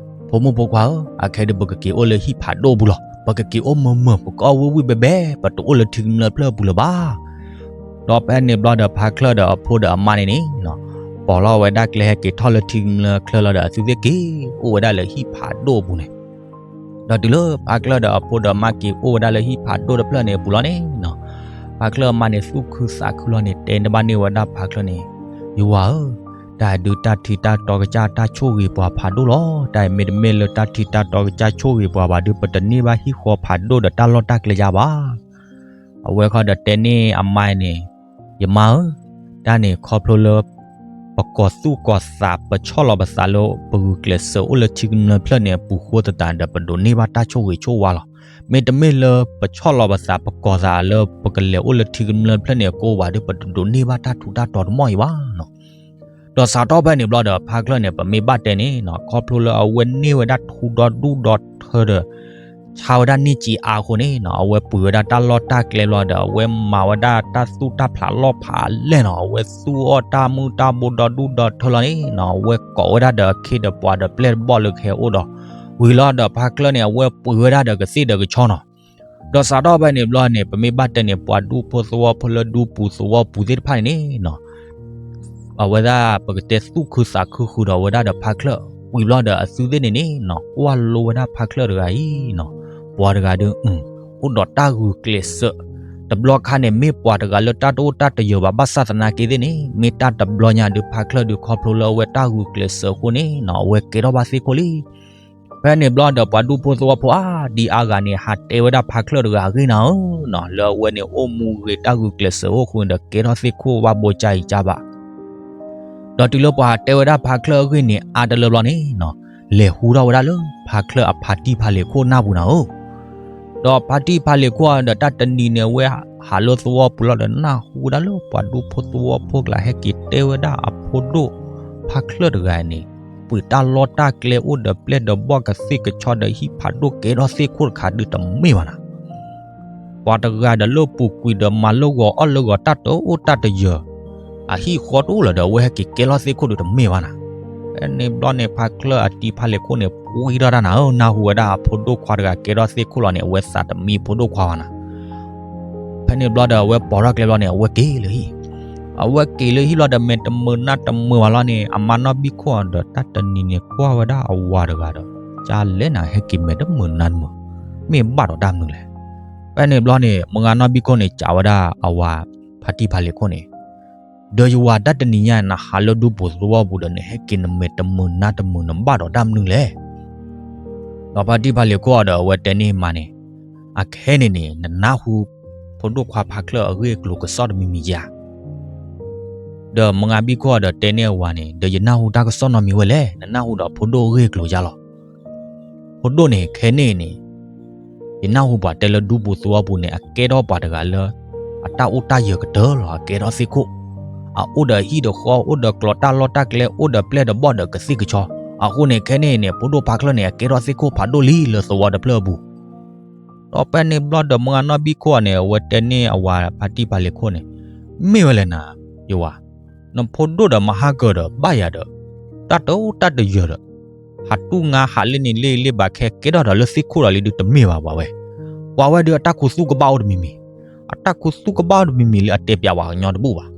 ဖိမုၣ်ဖိခွါဧၢ, အခဲဒုး ပကက့ၤအိၣ်လၢဟံၣ်ဖးဒိၣ်ပူၤလီၤ. ပကက့ၤအိၣ်မုာ်မုာ်, ပကအီၣ်ဝံၣ်ဝံၣ်ဘဲဘဲ, ပတအိၣ်လၢထံကမျၢၢ်ဖျၢၣ်အပူၤလၢၤဘၣ်. ဒီးဖဲန့ၣ်ဘျီဒီး ဖါချၢၣ်ဒီးအဖိဒီးအမါန့ၣ်န့ၣ်, ပိာ်လီၤဝဲဒၣ်ကျဲ ဟဲက့ၤထီၣ်လၢထံကမျၢၢ်ချၢၣ်လီၤဒီး အသုသ့ၣ်က့ၤအိၣ်ဝဲဒၣ်လၢဟံၣ်ဖးဒိၣ်အပူၤန့ၣ်. ဒီးတုၤလၢဖါချၢၣ်ဒီးအဖိဒီးအမါက့ၤအိၣ်ဝဲဒၣ်လၢဟံၣ်ဖးဒိၣ်တဖျၢၣ်န့ၣ်အပူၤလီၤန့ၣ်, ဖါချၢၣ်အမါန့ၣ် သူၣ်ခုသးခုလီၤန့ၣ် တဲတဘၣ်န့ၢ်ဝဲဒၣ်ဖါချၢၣ်န့ၣ်, ယဝၤဧၢ, တၢ်ဒုးတၢ်ထံးတၢ်တီကစၢ်တၢ်ဆိၣ်ဂ့ၤပှၤဖးဒိၣ်လီၤ. တၢ်အံၤမ့တမ့ၢ်လၢတၢ်ထံးတၢ်တီကစၢ်ဆိၣ်ဂ့ၤပှၤဘၣ်ဒုး ပတန့ၢ်ဘၣ်ဟံၣ်ဃီဖးဒိၣ်ဒီးတၢ်လီၢ်တၢ်ကျဲယါဘၣ်. အဝဲဃီဒီးတဲန့ၢ်အမါန့ၣ်, ယမါဧၢ, တၢ်န့ၣ်ခီဖျိလၢ ပကီၤသူၣ်ကီၤသး ပဆီၣ်လီၤပသးလၢပဂုာ်ကျဲးစၢးအိၣ်လၢထံကမျၢၢ်ဖျၢၣ်န့ၣ်အပူၤဃိသတးဒီး ပဒိးန့ၢ်ဘၣ်တၢ်ဆိၣ်ဂ့ၤဆိၣ်ဝါလီၤ. မ့တမ့ၢ်လၢပဆီၣ်လီၤပသး ပကီၤသးလၢပကလဲၤအိၣ်လၢထံကမျၢၢ်ဖျၢၣ်န့ၣ်အကိးဘၣ်ဒုး ပတဒိးန့ၢ်ဘၣ်တၢ်ထူးတၢ်တီၤတမီၢ်အံၤဘၣ်နီၤ. ဒီးစးထီၣ်ဖဲန့ၣ်ဘျီဒီး ဖါချၢၣ်န့ၣ် ပမ့ၢ်ဘၣ်တဲန့ၣ်နီၤ, ခီဖျိလၢအဝဲန့ၢ်ဝဲဒၣ်ထူဒီဒူၣ်ဒီထၢဒီး ဆါဝဲဒၣ်န့ၢ်စ့အါအဃိန့ၣ်နီၤ, အဝဲပှ့ၤဝဲဒၣ်တၢ်လီၢ်တၢ်ကျဲဘျီဒီး အဝဲမၤဝဲဒၣ်တၢ်သူၣ်တၢ်ဖျးလီၢ်ဖးလဲၢ်နီၤ, အဝဲသူၣ်အီၣ်တၢ်မုၢ်တၢ်ဘိဒီဒူၣ်ဒီထၢလီၤန့ၣ်နီၤ, အဝဲကိးဝဲဒၣ်ဒီးအခ့ဒီးပှၤဒီးပျဲၢ်ဒီးဘီၣ်လၢကဟဲအိၣ်ဒီး ဝံၤလီၤဒီးဖါချၢၣ်န့ၣ် အဝဲပှ့ၤဝဲဒၣ်ဒီးကသ့ၣ်ဒီးကဆီနီၤ. ဒီးစးထီၣ်ဖဲန့ၣ်ဘျီန့ၣ် ပမ့ၢ်ဘၣ်တဲန့ၣ် ပှၤဒူဖိသဝီဖိလၢဒူပူၤသဝီပူၤသ့ၣ်တဖၣ်န့ၣ်န့ၣ်နီၤ, အဝဲဒၣ်ပကတဲသူၣ်ခုသးခုဃုာ်ဒီးဝဲဒၣ်ဒီးဖါချၢၣ်, ဝံၤဘျီဒီးအသုသ့ၣ်န့ၣ်န့ၣ်နီၤ ကွၢ်လိဝဲဒၣ်ဖါချၢၣ်တဂၤအံၤနီၤ, ပှၤတဂၤဒီး အိၣ်ဒီးတၢ်ဂုာ်ကျဲးစၢး, တဘျီခါန့ၣ် မ့ၢ်ပှၤတဂၤလၢတၢ်တအိၣ်တၢ်တယၢၤဘၣ် ဘၣ်ဆၣ်သနာ်က့သ့ၣ်န့ၣ် မ့ၢ်တၢ်တဘျီညါဒုး ဖါချၢၣ်ဒုးခီဖျိလၢအဝဲတၢ်ဂုာ်ကျဲးစၢးအဃိန့ၣ်နီၤ အဝဲကဲထီၣ်ဘၣ်သ့ၣ်ခိၣ်လံ. ဖဲန့ၣ်ဘျီဒီး ပှၤဒူဖိသဝီဖိအါဒံအါဂၤန့ၣ် ဟးတဲဝဲဒၣ်ဖါချၢၣ်တဂၤအဂ့ၢ်နၤဧၢနီၤ, လၢအဝဲန့ၣ်အိၣ်မူဂ့ၤတၢ်ဂုာ်ကျဲးစၢးအိၣ်ဃုာ်ဒီး ကဲထီၣ်သ့ၣ်ခိၣ်ဘၣ်ဘိကၢ်အံၤကၢ်ဘၣ် ဒီးတုၤလၢပှၤတဲဝဲဒၣ်ဖါချၢၣ်အဂ့ၢ်န့ၣ် အါတလၢဘျီန့ၣ်နီၤ, လဲၤဟူထီၣ်ဝဲဒၣ်လၢဖါချၢၣ်အဖါတံၢ်ဖါလ့ၤခိၣ်နၢ်ပူၤနၤဧၢ. ဒီးဖါတံၢ်ဖါလ့ၤခိၣ်ဒီး တၢ်တနံၤန့ၣ် အဝဲဟးလၢသဝီပူၤလီၤဒီး နၢ်ဟူဝဲဒၣ်လၢပှၤဒူဖိသဝီဖိကျါ ဟဲက့ၤတဲဝဲဒၣ်အဖိဒိၣ်ဖါချၢၣ်တဂၤန့ၣ် ပှ့ၤတၢ်လီၢ်တၢ်ကျဲ အိၣ်ဒီးပျဲၢ်ဒီးဘီၣ် ကသ့ၣ်ကဆီဒီးဟံၣ်ဖးဒိၣ် ကဲထီၣ်သ့ၣ်ခိၣ်တခါဒုးတမ့ၢ်ဘၣ်နၤ. ပှၤတဂၤဒီးလၢပူၤကွံာ်ဒီး မၤလၢဂီၤအီၣ်လၢဂီၤ တၢ်တအိၣ်တၢ်တယၢၤ အဟံၣ်ဃီတအိၣ်လၢၤဒီး အဝဲဟဲက့ၤကဲထီၣ်သ့ၣ်ခိၣ်ဒုးတမ့ၢ်ဘၣ်နၤ. ဖဲန့ၣ်ဘျီန့ၣ် ဖါချၢၣ်အတံၢ်ဖါလ့ၤခိၣ်န့ၣ် ပှ့ၤထီၣ်တၢ်နၤဧၢ, နၢ်ဟူဝဲဒၣ်အဖိဒိၣ်ခွါတဂၤကဲထီၣ်သ့ၣ်ခိၣ်လီၤန့ၣ် အဝဲသးတမံဖိဒိၣ်ခွါဘၣ်နၤ. ဖဲန့ၣ်ဘျီဒီး အဝဲပိာ်ထီၣ်ကျဲဘျီန့ၣ် အဝဲက့ၤလၢဟံၣ်, အဝဲက့ၤလၢဟံၣ်ဘျီဒီး မဲာ်တမုာ်နါတမုာ်ဘၣ်လီၤန့ၣ် အမါနီၢ်ဘံၣ်ခိၣ်ဒီး တၢ်တနံၤန့ၣ်ကွၢ်ဝဲဒၣ်အဝၤတဂၤဒီး ကလဲၣ်နၤ ဟဲက့ၤမဲာ်တမုာ်နါတမုာ်, မ့ၢ်ဘၣ်ဒီးတၢ်မနုၤလဲၣ်. ဖဲန့ၣ်ဘျီန့ၣ် မုၢ်ဂၤနီၢ်ဘံၣ်ခိၣ်န့ၣ် စံးဝဲဒၣ်အဝၤဖါတံၢ်ဖါလ့ၤခိၣ်န့ၣ်, ဒီးယဝၤ တၢ်တနံၤညါ နဟးလၢဒူပူၤသဝီပူၤဒီး နဟဲက့ၤနမဲာ်တမုာ်နါတမုာ် နဘၣ်ဒီးတၢ်မနုၤလဲၣ်. ဒီးဖါတံၢ်ဖါလ့ၤခိၣ်ဒီး အဝဲတဲန့ၢ်မါန့ၣ်, အခဲန့ၣ်န့ၣ် နနၢ်ဟူ ဖိဒိၣ်ခွါဖါချၢၣ်အဂ့ၢ်အကျိၤကစီၣ်တမံၤမံၤဧါ. ဒီးမုၢ်ဂၤဘံၣ်ခိၣ်ဒီးတဲန့ၢ်အဝၤန့ၣ်, ဒီးယနၢ်ဟူတၢ်ကစီၣ်နီတမံၤဝဲလဲၣ်, နနၢ်ဟူဒီးဖိဒိၣ်အဂ့ၢ်အကျိၤယါလီၤ. ဖိဒိၣ်န့ၣ် ခဲန့ၣ်န့ၣ် ယနၢ်ဟူပှၤတဲလၢဒူပူၤသဝီပူၤန့ၣ် အကဲထီၣ်ပှၤတဂၤလၢ အတၢ်အိၣ်တၢ်ယၢၤကတၢၢ်လီၤ, အကဲထီၣ်သ့ၣ်ခိၣ်, အအိၣ်ဒီးဟံၣ်ဒီးဃီ, အိၣ်ဒီးကျီးတၢ်လီၢ်တၢ်ကျဲ, အိၣ်ဒီးပျဲၢ်ဒီးဘီၣ်ဒီးကသ့ၣ်ကဆီ, အဃိန့ၣ် ခဲန့ၣ်န့ၣ် ဖိဒိၣ်ဖါချၢၣ်န့ၣ် အကဲထီၣ်သ့ၣ်ခိၣ်ဖးဒိၣ်လံလၢသဝီတဖျၢၣ်အပူၤ. ဒီးဖဲန့ၣ်ဘျီဒီး မုၢ်ဂၤနီၢ်ဘံၣ်ခိၣ်န့ၣ် အဝဲတဲန့ၢ်အဝၤဖါတံၢ်ဖါလ့ၤခိၣ်န့ၣ်, မ့ၢ်ဝဲလဲၣ်နၤ, ယဝၤ, နဖိဒိၣ်ဒီးမဟါကၢၤဒီးဘၣ်ယၤဒီး တၢ်တအိၣ်တၢ်တယၢၤဒီး ဟးတူၢ်ငါဟးလၢန့ၣ်လၢလၢဘၣ်ခဲ ကဲထီၣ်ဒီးလၢသ့ၣ်ခိၣ်ဒီးလံဒုးတမ့ၢ်ဘၣ်ပှၤဝဲ, ပှၤဝဲဒုးအတၢ်ခူသူၣ်ကဘၣ်အိၣ်တမံၤမံၤ, အတၢ်ခူသူၣ်ကဘၣ်အိၣ်တမံၤမံၤလၢအတဲပျးပှၤကညီတဘူၣ်ဘၣ်.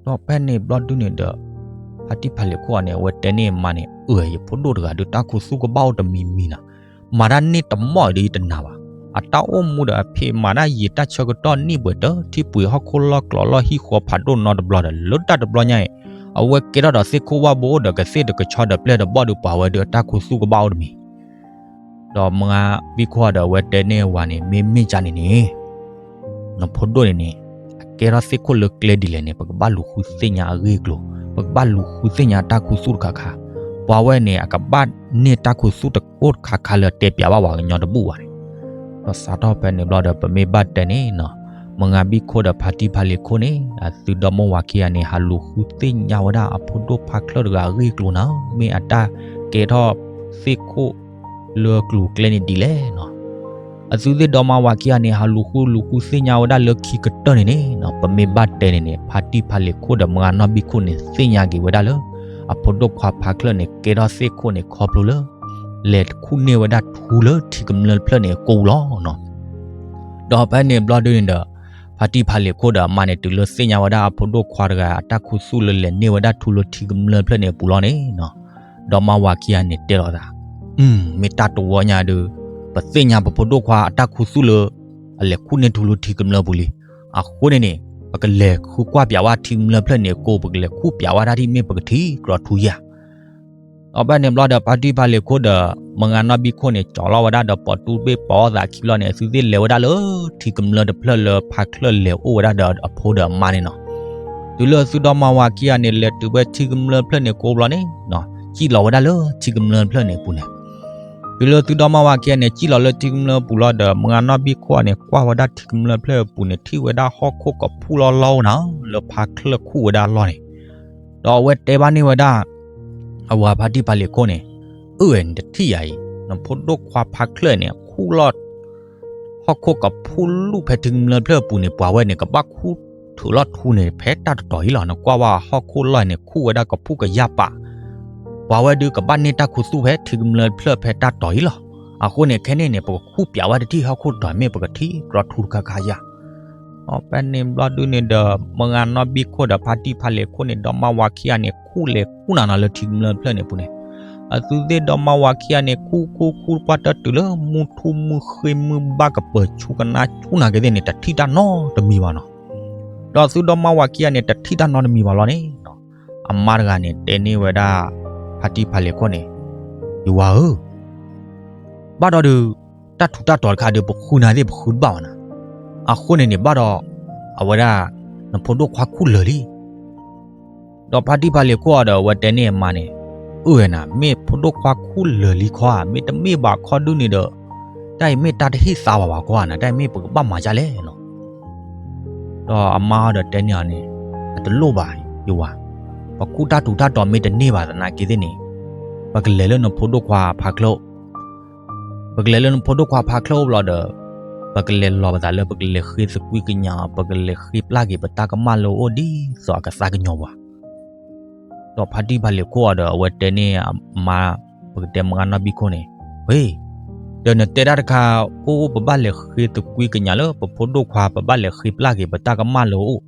ဒီးဖဲန့ၣ်ဘျီဒုန့ၣ်ဒီး ဖါတံၢ်ဖါလ့ၤခိၣ်န့ၣ် အဝဲတဲန့ၢ်မါန့ၣ်, အၢ ယဖိဒိၣ်တဂၤဒုးတၢ်ခူသူၣ်ကဘၣ်အိၣ်တမံၤမံၤနၤ, မၤတၢ်န့ၢ်တမီၢ်အံၤဒီးယတနာ်ဘၣ်. အတၢ်အိၣ်မူဒီးအဖံးမၤတၢ်ယံာ်တၢ်ဆၢကတီၢ်နံၣ်ပှဲၤတထံၣ်ပှ့ၤဟီၣ်ခိၣ်လီၢ်ကျီးလီၢ်ဟံၣ်ဃီဖးဒိၣ်နီတဘျီဒီး လၢတၢ်တဘျီညါအံၤ အဝဲကဲထီၣ်ဒီးသ့ၣ်ခိၣ်ဝၣ်ဘိအိၣ်ဒီးကသ့ၣ်ဒီးကဆီဒီးပျဲၢ်ဒီးဘီၣ်ဒီး ပှၤဝဲဒုးအတၢ်ခူသူၣ်ကဘၣ်အိၣ်တမံၤ ဒီးမုၢ်ဂၤဘံၣ်ခိၣ်ဒီးအဝဲတဲန့ၢ်အဝၤန့ၣ် မ့မ့ၢ်ကန့ၣ်န့ၣ် နဖိဒိၣ်န့ၣ်န့ၣ် အကဲထီၣ်သ့ၣ်ခိၣ်လၢကျဲဒ်လဲၣ်န့ၣ် ပကဘၣ်လူၤဃုသ့ၣ်ညါအဂ့ၢ်အကျိၤ, ပကဘၣ်လူၤဃုသ့ၣ်ညါတၢ်ခူသူၣ်တခါခါ, ပှၤဝဲန့ၣ် အကဘၣ်န့ၢ်တၢ်ခူသူၣ်တအိၣ်တခါခါလၢအတဲပျးဘၣ်ပှၤကညီတဘူၣ်ဘၣ်န့ၣ်. ဒီးစးထီၣ်ဖဲန့ၣ်ဘျီဒီး ပမ့ၢ်ဘၣ်တဲန့ၣ်နီၤ, မုၢ်ဂၤဘံၣ်ခိၣ်ဒီးဖါတံၢ်ဖါလ့ၤခိၣ်န့ၣ် အသုဒီမိၢ်ဝၤခံဂၤန့ၣ် ဟးလူၤဃုသ့ၣ်ညါဝဲဒၣ်အဖိဒိၣ်ဖါချၢၣ်တဂၤအဂ့ၢ်အကျိၤနၤ, မ့ၢ်အတၢ်ကဲထီၣ်သ့ၣ်ခိၣ်လၢကျိၤကျဲန့ၣ်ဒ်လဲၣ်နီၤ. အသုသ့ၣ်ဒီမါဝၤခံဂၤန့ၣ် ဟးလူၤဃုလူၤဃုသ့ၣ်ညါဝဲဒၣ်လၢခံကတၢၢ်န့ၣ်န့ၣ်နီၤ, ပမ့ၢ်ဘၣ်တဲန့ၣ်န့ၣ် ဖါတံၢ်ဖါလ့ၤခိၣ်ဒီးမုၢ်ဂၤနီၢ်ဘံၣ်ခိၣ်န့ၣ် သ့ၣ်ညါက့ၤဝဲဒၣ်လၢ အဖိဒိၣ်ခွါဖါချၢၣ်န့ၣ် ကဲထီၣ်သ့ၣ်ခိၣ်န့ၣ် ခီဖျိလၢ လဲၤခူၣ်န့ၢ်ဝဲဒၣ်ထူလၢထံကမျၢၢ်တဖျၢၣ်န့ၣ်အကိာ်ပူၤလီၤနီၤ. ဒီးဖဲန့ၣ်ဘျီဒုန့ၣ်ဒီး ဖါတံၢ်ဖါလ့ၤခိၣ်ဒီးအမါန့ၣ် တုၤလၢသ့ၣ်ညါဝဲဒၣ်အဖိဒိၣ်ခွါတဂၤအတၢ်ခူသူၣ်လၢလဲၤန့ၢ်ဝဲဒၣ်ထူလၢထံကမျၢၢ်တဖျၢၣ်န့ၣ်အပူၤလီၤန့ၣ်နီၤ, ဒီမါဝၤခံဂၤန့ၣ်တဲလီၤသး, မ့ၢ်တၢ်တဝီညါဒုး ပသ့ၣ်ညါပဖိဒိၣ်ခွါအတၢ်ခူသူၣ်လၢ အလဲၤခူၣ်န့ၢ်ထူလၢထံကမျၢၢ်ပူၤလံ. အဃိန့ၣ်န့ၣ် ပကလဲၤဃုကွၢ်ပၠးဝဲထံကမျၢၢ်တဖျၢၣ်န့ၣ်အကိာ် ပကလဲၤခူၣ်ပၠးဝဲဒၣ်ဒ်မ့ၢ်ပကထံၣ်ကြီထူဧါ. ဒီးဖဲန့ၣ်ဘျီဒီး ဖါတံၢ်ဖါလ့ၤခိၣ်ဒီး မုၢ်ဂၤနီၢ်ဘံၣ်ခိၣ်န့ၣ် ကၠီၤလီၤဝဲဒၣ်ဒီးပိာ်တူၢ်ဘ့ၣ်ပိာ်သးခံဘျီန့ၣ် အသုသ့ၣ်လဲၤဝဲဒၣ်လၢထံကမျၢၢ်တဖျၢၣ်လၢဖါချၢၣ်လဲၤအိၣ်ဝဲဒၣ်ဒီးအဖိဒီးအမါန့ၣ်နီၤ. တုၤလၢအသုဒီမါဝၤခံဂၤန့ၣ် လဲၤတုၤဝဲထံကမျၢၢ်တဖျၢၣ်န့ၣ်ကိာ်ဘျီန့ၣ် စံၣ်လီၤဝဲဒၣ်လၢထံကမျၢၢ်တဖျၢၣ်န့ၣ်အပူၤန့ၣ် တုၤလၢသုဒီမါဝၤခံဂၤန့ၣ် စံၣ်လီၤလၢထံကမျၢၢ်ပူၤလီၤဒီး မုၢ်ဂၤနီၢ်ဘံၣ်ခိၣ်န့ၣ် ကွၢ်ဝဲဒၣ်ထံကမျၢၢ်တဖျၢၣ်အပူၤန့ၣ် ထံၣ်ဝဲဒၣ်ဟီၣ်ခိၣ်ကဖူၣ်လီၤလီၤနၤ လၢဖါချၢၣ်ခူၣ်ဝဲဒၣ်အလီၢ်န့ၣ်, ဒီးအဝဲတဲဘၣ်န့ၢ်ဝဲဒၣ် အဝၤဖါတံၢ်ဖါလ့ၤခိၣ်န့ၣ်, အၢၣ်ဝဲန့ၣ်တထံၣ်ယၤအံၤ နဖိဒိၣ်ခွါဖါချၢၣ်န့ၣ် ခူၣ်လီၤ ဟီၣ်ခိၣ်ကဖူၣ်လူၢ်ဖဲထံကမျၢၢ်တဖျၢၣ်အပူၤန့ၣ် ပှၤဝဲန့ၣ် ကဘၣ်ခူၣ်ထုးလီၤထူန့ၣ် ဖဲတၢ်တတီၤအံၤလီၤ. နကွၢ်ဝဲဟီၣ်ခိၣ်လီၢ်န့ၣ် ခူၣ်ဝဲဒၣ်ကဖူၣ်ကယၢ်ပာ်, ပှၤဝဲဒုးကဘၣ်န့ၢ်တၢ်ခူသူၣ်ဖဲထံကမျၢၢ်တဖျၢၣ်ဖဲတၢ်တီၤအံၤလီၤ. အဃိန့ၣ် ခဲန့ၣ်န့ၣ် ပကခူၣ်ပၠးဝဲတထံၣ်ဟီၣ်ခိၣ်တတီၤ မ့ၢ်ပကထံၣ်ကြီထူတခါခါယၤ. ဒီးဖဲန့ၣ်ဘျီဒုန့ၣ်ဒီး မုၢ်ဂၤနီၢ်ဘံၣ်ခိၣ်ဒီးဖါတံၢ်ဖါလ့ၤခိၣ်န့ၣ် ဒီမါဝၤခံဂၤန့ၣ် ခူၣ်လဲၤခူၣ်နၤနီၤလၢထံကမျၢၢ်တဖျၢၣ်န့ၣ်အပူၤန့ၣ်, အသုသ့ၣ်ဒီမါဝၤခံဂၤန့ၣ် ခူၣ်ခူၣ်ခူၣ်ကွၢ်တၢ်တုၤလၢမုၢ်ထူၣ်မုၢ်ဃ့မုၢ်ဘၣ်ကပၢၤဆူကနါဆူနၤက့ၤသ့ၣ်န့ၣ် တထံၣ်တၢ်နီတမံၤဘၣ်နီၤ. ဒီးသုဒီမါဝၤခံဂၤန့ၣ် တထံၣ်တၢ်နီတမံၤဘၣ်လီၤန့ၣ်, အမါတဂၤန့ၣ် တဲန့ၢ်ဝဲဒၣ် ဖါတံၢ်ဖါလ့ၤခိၣ်န့ၣ်, ယဝၤဧၢ ဘၣ်ဒီးဒုး တၢ်ထူးတၢ်တီၤတခါဒုး ပဃုနၤသ့ၣ်ပဃုတဘၣ်ဘၣ်နၤ, အဃိန့ၣ်န့ၣ် ဘၣ်ဒီး အဝဲဒၣ် နဖိဒိၣ်ခွါခူၣ်လၢာ်လံ. ဒီးဖါတံၢ်ဖါလ့ၤခိၣ်အီၤဒီး အဝဲတဲန့ၢ်အမါန့ၣ်, အၢၣ်ဝဲနၤ မ့ၢ်ဖိဒိၣ်ခွါခူၣ်လၢာ်လံခီဧါ, မ့တမ့ၢ်ဘၣ်ခီဒုန့ၣ်ဒီး တၢ်အံၤမ့ၢ်တၢ်တဟ့ၣ်သါဘၣ်ဘၣ်ခီဧါနၤ, တၢ်အံၤမ့ၢ်ပကဘၣ်မၤဒ်လဲၣ်နီၤ. ဒီးအမါအီၤဒီးတဲန့ၢ်အီၤန့ၣ်, အတလိၣ်ဘၣ် ယဝၤ, ပခူၣ်တၢ်ထူးတၢ်တီၤမ့ၢ်တန့ၢ်ဘၣ်သနာ်က့သ့ၣ်န့ၣ်, ပကလဲၤလၢနဖိဒိၣ်ခွါဖါချၢၣ် ပကလဲၤလၢနဖိဒိၣ်ခွါဖါချၢၣ်အိၣ်ဘျီဒီး ပကလဲၤလီၤပသးလၢပကလဲၤဃ့သကွံၢ်ကညးအီၤ, ပကလဲၤဃ့ပျၢ်က့ၤပတၢ်ကမၣ်လၢအအိၣ်ဒ်သိးအကသါကညီၤပှၤ. ဒီးဖါတံၢ်ဖါလ့ၤခိၣ်အီၤဒီး အဝဲတဲန့ၢ်အမါ, ပကတဲမုၢ်ဂၤနီၢ်ဘံၣ်ခိၣ်န့ၣ်, ဝ့ၢ်, ဒီးနတဲတၢ်တခါ အိၣ်အိၣ်ပဘၣ်လဲၤဃ့သကွံၢ်ကညးလၢပဖိဒိၣ်ခွါ, ပဘၣ်လဲၤဃ့ပျၢ်က့ၤပတၢ်ကမၣ်လၢအအိၣ်,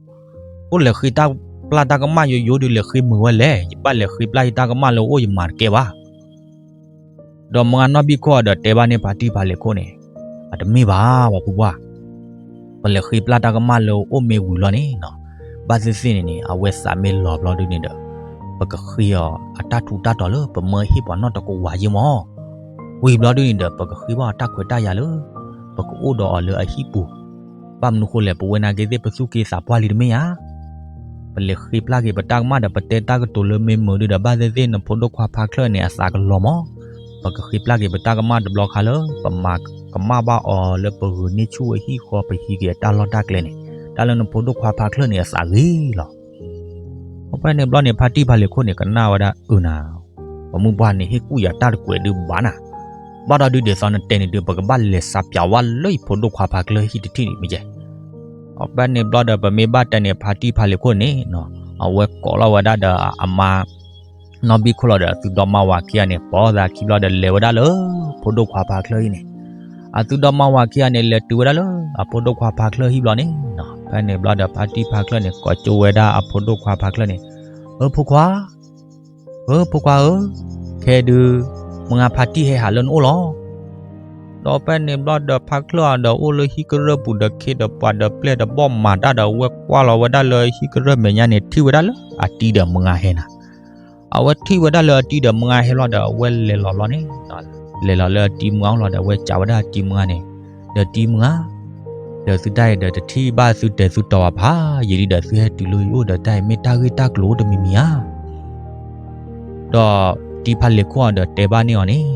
အိၣ်လဲၤဃ့တၢ်ပျၢ်တၢ်ကမၣ်ယိယိဒုး လဲၤဃ့မုာ်ဝဲလဲၣ်, ယဘၣ်လဲၤဃ့ပျၢ်ယတၢ်ကမၣ်လၢအအိၣ် ယမၤတကဲဘၣ်. ဒီးမုၢ်ဂၤနီၢ်ဘံၣ်ခိၣ်အီၤဒီးတဲဘၣ်န့ၢ်ဖါတံၢ်ဖါလ့ၤခိၣ်န့ၣ်, အတမ့ၢ်ဘၣ် ပှၤဖိခွါ, ပလဲၤဃ့ပျၢ်တၢ်ကမၣ်လၢအအိၣ်မ့ၢ်ဝံၤလီၤန့ၣ်နီၤ, ဘၣ်သ့ၣ်သ့ၣ်န့ၣ်န့ၣ် အဝဲသးမ့ၢ်လီၤဘျီဒုန့ၣ်ဒီး ပကဃ့အီၤအတၢ်ထူးတၢ်တီၤလၢပမၢဟ့ၣ်ပှၤနီၢ်တကဝၤယ့မး, ဝံၤဘျီဒုန့ၣ်ဒီး ပကဃ့ဘၣ်အီၤတၢ်ခွဲးတၢ်ယာ်လၢ ပကအိၣ်ဒီးအီၤလၢအဟံၣ်ပူၤ, ဘၣ်မနုၤဃိလဲၣ် ပဝဲနာ်က့သ့ၣ်ပသူၣ်က့သးပှၢ်လံတမ့ၢ်ဧါ. ပလဲၤဃ့ပျၢ်က့ၤပတၢ်ကမၣ်ဒီး ပတဲတၢ်ကတိၤလၢမ့ၢ်မုာ်ဒုဒီး ဘၣ်သ့ၣ်သ့ၣ်နဖိဒိၣ်ခွါဖါချၢၣ်န့ၣ် အသးကလီၤမး, ပကဃ့ပျၢ်က့ၤပတၢ်ကမၣ်တဘျီခါလၢ ပမၤကမၣ်ဘၣ်အီၤလၢပဂုာ်န့ၢ်ဆူၣ်အဟံၣ်ဃီ ပဟံးက့ၤအတၢ်လီၢ်တၢ်ကျဲန့ၣ်, တၢ်လၢနဖိဒိၣ်ခွါဖါချၢၣ်န့ၣ် အသးဂ့ၤလီၤ. အဖဲန့ၣ်ဘျီန့ၣ် ဖါတံၢ်ဖါလ့ၤခိၣ်န့ၣ် ကနၣ်ဝဲဒၣ်အၢနၤ, ပမိၢ်ပှၢ်န့ၣ် ဟ့ၣ်ကူၣ်ယၤတၢ်တကွဲးဒုဘၣ်နၤ, ဘၣ်ဒီးဒုဒ်သိးနတဲန့ၣ်ဒု ပကဘၣ်လဲၤစးပၠးဝဲလၢယဖိဒိၣ်ခွါဖါချၢၣ်ဟံၣ်တထံၣ်န့ၣ်မ့ၢ်ကဲ. အဖဲန့ၣ်ဘျီဒီး ပမ့ၢ်ဘၣ်တဲန့ၣ် ဖါတံၢ်ဖါလ့ၤခိၣ်န့ၣ် အဝဲကိးလီၤဝဲဒၣ်ဒီးအမါ နီၢ်ဘံၣ်ခိၣ်လီၤဒီး အသုဒီမါဝၤခံဂၤန့ၣ် ပိာ်သးခံဘျီဒီး လဲၤဝဲဒၣ်လၢဖိဒိၣ်ခွါဖါချၢၣ်အံၤန့ၣ်, အသုဒီမါဝၤခံဂၤန့ၣ် လဲၤတုၤဝဲဒၣ်လၢအဖိဒိၣ်ခွါဖါချၢၣ်ဟံၣ်ဘျီန့ၣ်, ဖဲန့ၣ်ဘျီဒီး ဖါတံၢ်ဖါချၢၣ်န့ၣ် ကိးကၠိဝဲဒၣ်အဖိဒိၣ်ခွါဖါချၢၣ်န့ၣ်, အၢ ဖိခွါ ဧၢ ဖိခွါဧၢ, ခဲဒုး မုၢ်ဂၤဖါတံၢ်ဟဲဟးလၢနအိၣ်လီၤ. ဒီးဖဲန့ၣ်ဘျီဒီး ဖါချၢၣ်အီၤဒီးအိၣ်လၢဟံၣ်ကရၢၢ်ပူၤဒီး ခ့ဒီးပှၤဒီးပျဲၢ်ဒီးဘီၣ်မၤတၢ်ဒီး အဝဲကွၢ်လီၤဝဲဒၣ်လၢဟံၣ်ကရၢၢ်မဲာ်ညါန့ၣ် ထံၣ်ဝဲဒၣ်လၢအတံၤဒီးမုၢ်ဂၤဟဲနၤ, အဝဲထံၣ်ဝဲဒၣ်လၢအတံၤဒီးမုၢ်ဂၤဟဲလီၤဒီး အဝဲလဲၤလီၤလီၤန့ၣ်, လဲၤလီၤလၢအတံၤမုၢ်ဂၤအိၣ်လီၤဒီး အဝဲစံးဝဲဒၣ်အတံၤမုၢ်ဂၤန့ၣ်, ဒီးတံၤမုၢ်ဂၤ ဒီးသုတၢ်အံၤဒီးတထံၣ်ဘၣ်သုတဲသုတီၤဘၣ်ဖးယံာ်လံဒီး သုဟဲတုၤလၢယအိၣ်ဒီး တၢ်အံၤမ့ၢ်တၢ်ဂ့ၢ်တၢ်ကျိၤအိၣ်တမံၤမံၤဧါ. ဒီးတံၤဖါလ့ၤခိၣ်အီၤဒီးတဲဘၣ်န့ၢ်အီၤန့ၣ်,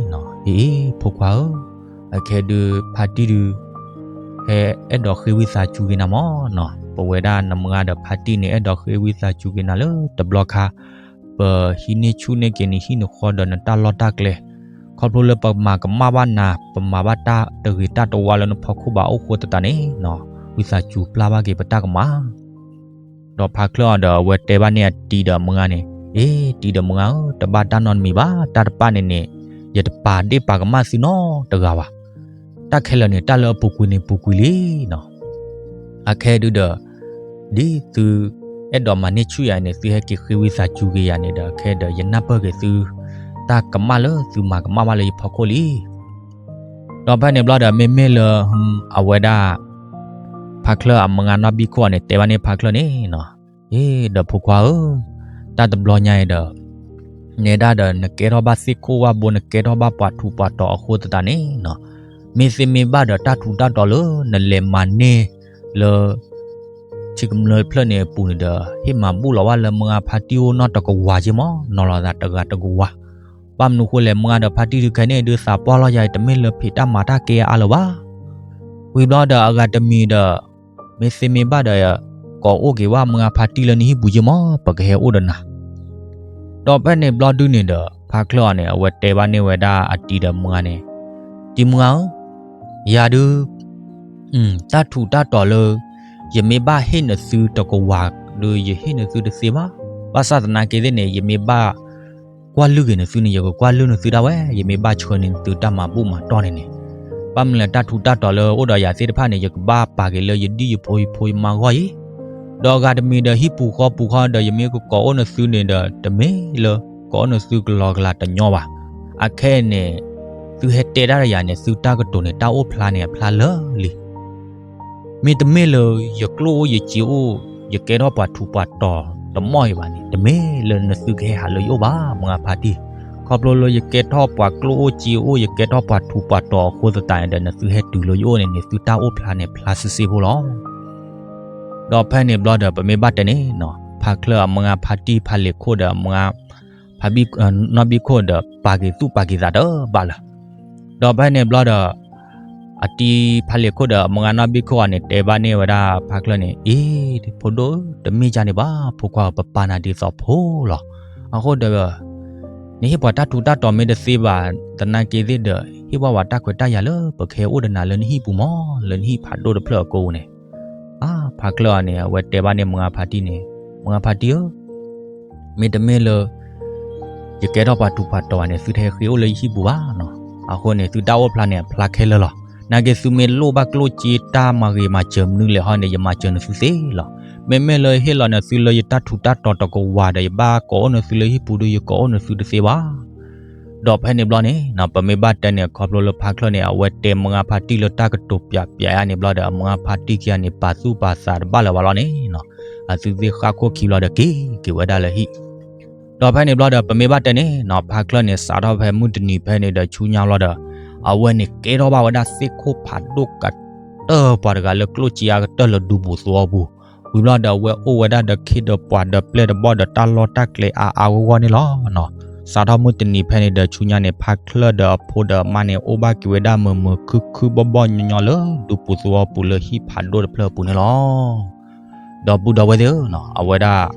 အ့ ဖိခွါဧၢ, အခဲဒုးဖါတံၢ်ဒုး ဟဲအဲၣ်ဒိးဃ့ဝံသးစူၤက့ၤနၤမးနီၤ, ပဝဲဒၣ်နမုၢ်ဂၤဒီးဖါတံၢ်န့ၣ် အဲၣ်ဒိးဃ့ဝံသးစူၤက့ၤနၤလၢတဘျီခါ, ပဟံးန့ၢ်ဆူၣ်န့ၢ်က့ၤနဟံၣ်နဃီဒီးနတၢ်လီၢ်တၢ်ကျဲ, ခီဖျိလၢပမၤကမၣ်ဘၣ်နၤ ပမၤဘၣ်တၢ်တဂ့ၤတၢ်တဝါလၢနဖီခိၣ်ဘၣ်အိၣ်ဃိသတးန့ၣ်နီၤ ဝံသးစူၤပျၢ်ဘၣ်က့ၤပတၢ်ကမၣ် ဒီးဖါချၢၣ်အီၤဒီးအဝဲတဲဘၣ်န့ၢ်အတံၤဒီးမုၢ်ဂၤန့ၣ်, အ့ တံၤဒီးမုၢ်ဂၤဧၢ, တဘၣ်တၢ်နီတမံၤဘၣ်, တၢ်တပာ်န့ၣ်န့ၣ် ယတပာ်ဒ့ၣ်ပာ်ကမၣ်သုနီတဂၤဘၣ်. တၢ်ခဲလၢာ်န့ၣ် တၢ်လၢအပူၤကွံာ်န့ၣ်ပူၤကွံာ်လံနီၤ. အခဲဒုဒီး ဒ်သုအဲၣ်ဒိးမၤန့ၢ်ဆူၣ်ယၤန့ၣ် သုဟဲက့ၤဃ့ဝံသးစူၤက့ၤယၤန့ၣ်ဒီး ခဲဒီးယနၢ်ပၢၢ်က့ၤသု တၢ်ကမၣ်လၢသုမၤကမၣ်ဘၣ်လၢယဖီခိၣ်လံ. ဒီးဖဲန့ၣ်ဘျီဒီး မ့မ့ၢ်လၢ အဝဲဒၣ် ဖါချၢၣ်အမုၢ်ဂၤနီၢ်ဘံခိၣ်အီၤန့ၣ် တဲဘၣ်န့ၢ်ဖါချၢၣ်န့ၣ်နီၤ, အ့ဒီးဖိခွါဧၢ, တၢ်တဘျီညါအံၤဒီး နဲဒၣ်ဒီးနကဲထီၣ်ဘၣ်သ့ၣ်ခိၣ်ဝၣ်ဘိ နကဲထီၣ်ဘၣ်ပှၤထူးပှၤတီၤအဃိသတးန့ၣ်နီၤ, မ့ၢ်သ့မ့ၢ်ဘၣ်ဒီးတၢ်ထူးတၢ်တီၤလၢနလဲၤမၤန့ၢ်လၢ ထံကမျၢၢ်ဖျၢၣ်န့ၣ်အပူၤန့ၣ်ဒီး ဟ့ၣ်မၤဘူၣ်လီၤဘၣ်လၢမုၢ်ဂၤဖါတံၢ်အိၣ်နီတကဝၤက့မး, နီၤလီၤသးတဂၤတကဝၤ. ဘၣ်မနုၤဃိလဲၣ် မုၢ်ဂၤဒီးဖါတံၢ်ဒုးခဲန့ၣ် ဒုးသးပှၢ်လီၤယၤအံၤ တမ့ၢ်လၢဖံးတၢ်မၤတၢ်ကဲအါလၢၤဘၣ်. ဝံၤဘျီဒီးအဂၤတမံၤဒီး မ့ၢ်သ့မ့ၢ်ဘၣ်ဒီး ကိးအိၣ်က့ၤဝဲမုၢ်ဂၤဖါတံၢ်လၢနဟံၣ်ပူၤက့မး, ပကဟဲအိၣ်ဒီးနၤ ဒီးဖဲန့ၣ်ဘျီဒုန့ၣ်ဒီး ဖါချၢၣ်အီၤန့ၣ် အဝဲတဲဘၣ်န့ၢ်ဝဲဒၣ်အတံၤဒီးမုၢ်ဂၤန့ၣ်, တံၤမုၢ်ဂၤဧၢ, ယၤဒု တၢ်ထူးတၢ်တီၤလၢ ယမ့ၢ်ဘၣ်ဟ့ၣ်နသုတကဝၤဒီး ယဟ့ၣ်နသုတသ့ဘၣ်. ဘၣ်ဆၣ်သနာ်က့သ့ၣ်န့ၣ် ယမ့ၢ်ဘၣ်ကွၢ်လုၢ်က့ၤနသုန့ၣ် ယကကွၢ်လုၢ်နသုဒၣ်ဝဲ, ယမ့ၢ်ဘၣ်ဆှၢန့ၢ်နသုတၢ်မၤဘူၣ်မၤတီၢ်န့ၣ်န့ၣ်, ဘၣ်မနုၤလဲၣ် တၢ်ထူးတၢ်တီၤလၢအိၣ်ဒီးယၤသ့ၣ်တဖၣ်န့ၣ် ယကဘၣ်ပာ်က့ၤလၢယဒ်ယဖိယဖိယမါအဂီၢ်အံၤ, ဒီးအဂၤတမံၤဒီးဟံၣ်ပူၤဃီပူၤဃီဒီး ယမ့ၢ်ကကိးအိၣ်နသုန့ၣ်ဒီး တမ့ၢ်လၢကိးအိၣ်နသုကလီကလီတညီဘၣ်. အခဲအံၤန့ၣ် သုဟဲတဲဒၣ်ဒီးယၤန့ၣ် သုတၢ်ကတိၤန့ၣ် တၢ်အိၣ်ဖျါန့ၣ်အဖျါလၢာ်လံ. မ့တမ့ၢ်လၢယကျိၣ်အိၣ်ယစ့အိၣ် ယကဲထီၣ်ပှၤထူးပှၤတီၤတမီၢ်အံၤဘၣ်န့ၣ် တမ့ၢ်လၢနသုကဟဲဟးလၢယအိၣ်ဘၣ် မုၢ်ဂၤဖါတံၢ်, ခီဖျိလၢယကဲထီၣ်ပှၤကျိၣ်အိၣ်စ့အိၣ် ယကဲထီၣ်ပှၤထူးပှၤတီၤအဃိသတးန့ၣ်ဒီး နသုဟဲတုၤလၢယအိၣ်န့ၣ်န့ၣ် သုတၢ်အိၣ်ဖျါန့ၣ်ဖျါစ့စ့ဖိလီၤ. ဒီးဖဲန့ၣ်ဘျီဒီး ပမ့ၢ်ဘၣ်တဲန့ၣ်နီၤ ဖါချၢၣ်အမုၢ်ဂၤဖါတံၢ်ဖါလ့ၤခိၣ်ဒီးအမုၢ်ဂၤ ဖါဘံၣ် နီၢ်ဘံၣ်ခိၣ်ဒီး ပာ်က့ၤသူၣ်ပာ်က့ၤသးတဘၣ်လၢၤ. ဒီးဖဲန့ၣ်ဘျီဒီး အတံၤဖါလ့ၤခိၣ်ဒီးအမုၢ်ဂၤနီၢ်ဘံၣ်ခိၣ်အီၤန့ၣ် တဲဘၣ်န့ၢ်ဝဲဒၣ်ဖါချၢၣ်န့ၣ်, အ့ ဖိဒိၣ်ဧၢ, တမ့ၢ်ဒ်န့ၣ်ဘၣ် ဖိခွါဧၢ, ပပာ်နၤဒ်သိးဖိလီၤ. အဃိဒီး နဟ့ၣ်ပှၤတၢ်ထူးတၢ်တီၤမ့ၢ်တသ့ဘၣ် သနာ်က့သ့ၣ်ဒီး ဟ့ၣ်ဘၣ်ဝဲတၢ်ခွဲးတၢ်ယာ်လၢ ပကဟဲအိၣ်ဒီးနၤလၢနဟံၣ်ပူၤမး လၢနဟံၣ်ဖးဒိၣ်တဖျၢၣ်အကိာ်ပူၤန့ၣ် အါ ဖါချၢၣ်အီၤန့ၣ် အဝဲတဲဘၣ်န့ၢ်မုၢ်ဂၤဖါတံၢ်န့ၣ်, မုၢ်ဂၤဖါတံၢ်ဧၢ, မ့တမ့ၢ်လၢ ယကဲထီၣ်ပှၤထူးပှၤတီၤဘၣ်န့ၣ် သုတဟဲဃ့အိၣ်လၢယဟံၣ်ပူၤဘၣ်နီၤ. အဃိန့ၣ် သုတၢ်အိၣ်ဖျါန့ၣ် အဖျါခဲလၢာ်လီၤ. နာ်က့သုမ့ၢ်လိၣ်ဘၣ်ကျိၣ်စ့တၢ်မၤဂ့ၤမၤစၢၤမနုၤလဲၣ်ဟီန့ၣ် ယမၤစၢၤနသုသ့လီၤ. မ့မ့ၢ်လၢဟ့ၣ်လီၤနသုလၢယတၢ်ထူးတၢ်တီၤတကဝၤဒီး ယဘၣ်ကိးအိၣ်နသုလၢဟံၣ်ပူၤဒီး ယကိးအိၣ်နသုတသ့ဘၣ်. ဒီးဖဲန့ၣ်ဘျီန့ၣ်နီၤ ပမ့ၢ်ဘၣ်တဲန့ၣ် ခီဖျိလၢဖါချၢၣ်န့ၣ် အဝဲတဲမုၢ်ဂၤဖါတံၢ်လၢတၢ်ကတိၤပျးပျးယါန့ၣ်ဘျီဒီး အမုၢ်ဂၤဖါတံၢ်ခံဂၤန့ၣ် ပာ်သူၣ်ပာ်သးတဘၣ်လၢၤဘၣ်လီၤန့ၣ်နီၤ, အသုသ့ၣ်ဃၣ်ခိၣ်ခံဘျီဒီးက့ၤက့ၤဝဲဒၣ်လၢဟံၣ်. ဒီးဖဲန့ၣ်ဘျီဒီး ပမ့ၢ်ဘၣ်တဲန့ၣ်နီၤ ဖါချၢၣ်န့ၣ် စးထီၣ်ဖဲမုၢ်တနံၤဖဲန့ၣ်ဒီးဆူညါဘျီဒီး အဝဲန့ၣ်ကဲထီၣ်ဘၣ်ဝဲဒၣ်သ့ၣ်ခိၣ်ဖးဒိၣ်ကတၢၢ် ပှၤတဂၤလၢကျိၣ်စ့အါကတၢၢ်လၢဒူပူၤသဝီပူၤ, ဝံၤဘျီဒီးအဝဲအိၣ်ဝဲဒၣ်ဒီးခ့ဒီးပှၤဒီးပျဲၢ်ဒီးဘီၣ်ဒီးတၢ်လီၢ်တၢ်ကျဲအါအါဂီၢ်ဂီၢ်န့ၣ်လီၤနီၤ. စးထီၣ်မုၢ်တနံၤဖဲန့ၣ်ဒီးဆူညါန့ၣ် ဖါချၢၣ်ဒီးအဖိဒီးအမါန့ၣ် အိၣ်ဘၣ်က့ၤဝဲဒၣ်မုာ်မုာ်ခုၣ်ခုၣ်ဘီၣ်ဘီၣ်ညီညီလၢဒူပူၤသဝီပူၤလၢဟံၣ်ဖးဒိၣ်တဖျၢၣ်အပူၤန့ၣ်လီၤ. ဒီပုၢ်ဒီဝဲၢ်သ့ၣ်ဧၢနီၤ အဝဲဒၣ်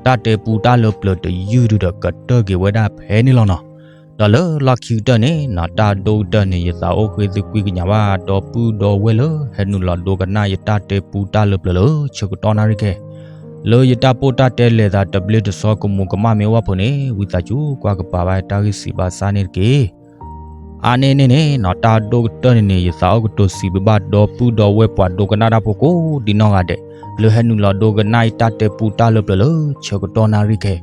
တၢ်တဲပူတၢ်လၢပျၢၤတယုၢ်ဒုဒီးကတၢၢ်က့ၤဝဲဒၣ်ဖဲန့ၣ်လီၤနီၤ. ဒီးလၢလီၢ်ခံကတၢၢ်န့ၣ်နီၤ တၢ်ဒိၣ်ကတၢၢ်န့ၣ် ယသးအိၣ်ဃ့သုကွံကညးဘၣ် ဒီပုၢ်ဒီဝဲၢ်လၢဟဲနုာ်လီၤဒိကနၣ်ယတၢ်တဲပူတၢ်လၢပျၢၤလၢဆၢကတီၢ်နၣ်ရံၣ်ခဲ လၢယတၢ်ပိၢ်တၢ်တဲလဲၤသးတဘျ့တဆီကမူးကမၣ်မ့ၢ်အိၣ်ဘၣ်ဖုးန့ၣ် ဝံသးစူၤကွၢ်ကပၤဘၣ်တၢ်ဂ့ၢ်စံးဘၣ်ဆၣ်န့ၣ်တက့ၢ်. အါန့ၢ်န့ၣ်န့ၣ်နီၤ တၢ်ဒိၣ်ကတၢၢ်န့ၣ်န့ၣ် ယသးအိၣ်ကတိၤစံးဘျုးဘၣ်ဒီပုၢ်ဒီဝဲၢ်ပှၤဒိကနၣ်တၢ်ဖိကိးဒ်နီၢ်ဂၤဒဲး လၢဟဲနုာ်လီၤဒိကနၣ်ယတၢ်တဲပူတၢ်လၢပျၢၤလၢဆၢကတီၢ်နၣ်ရံၣ်ခဲ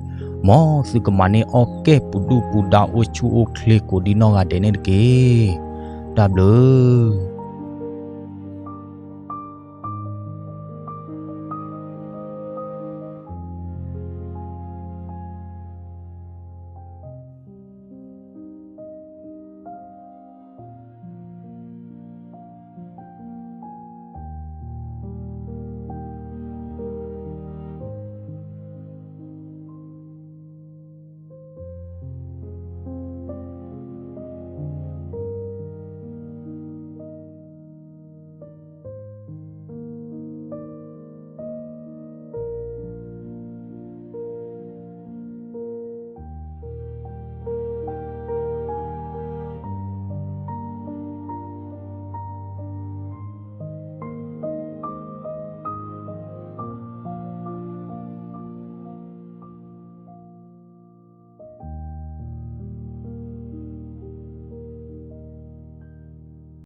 မ်သုကမၤန့ၢ်အီၣ်ကဲၣ်ပူၤဒူၣ်ပူၤဒါအိၣ်ဆူၣ်အိၣ်ချ့ကိးဒ်နီၢ်ဂၤဒဲးန့ၣ်တက့ၢ်. တၢ်ဘျုး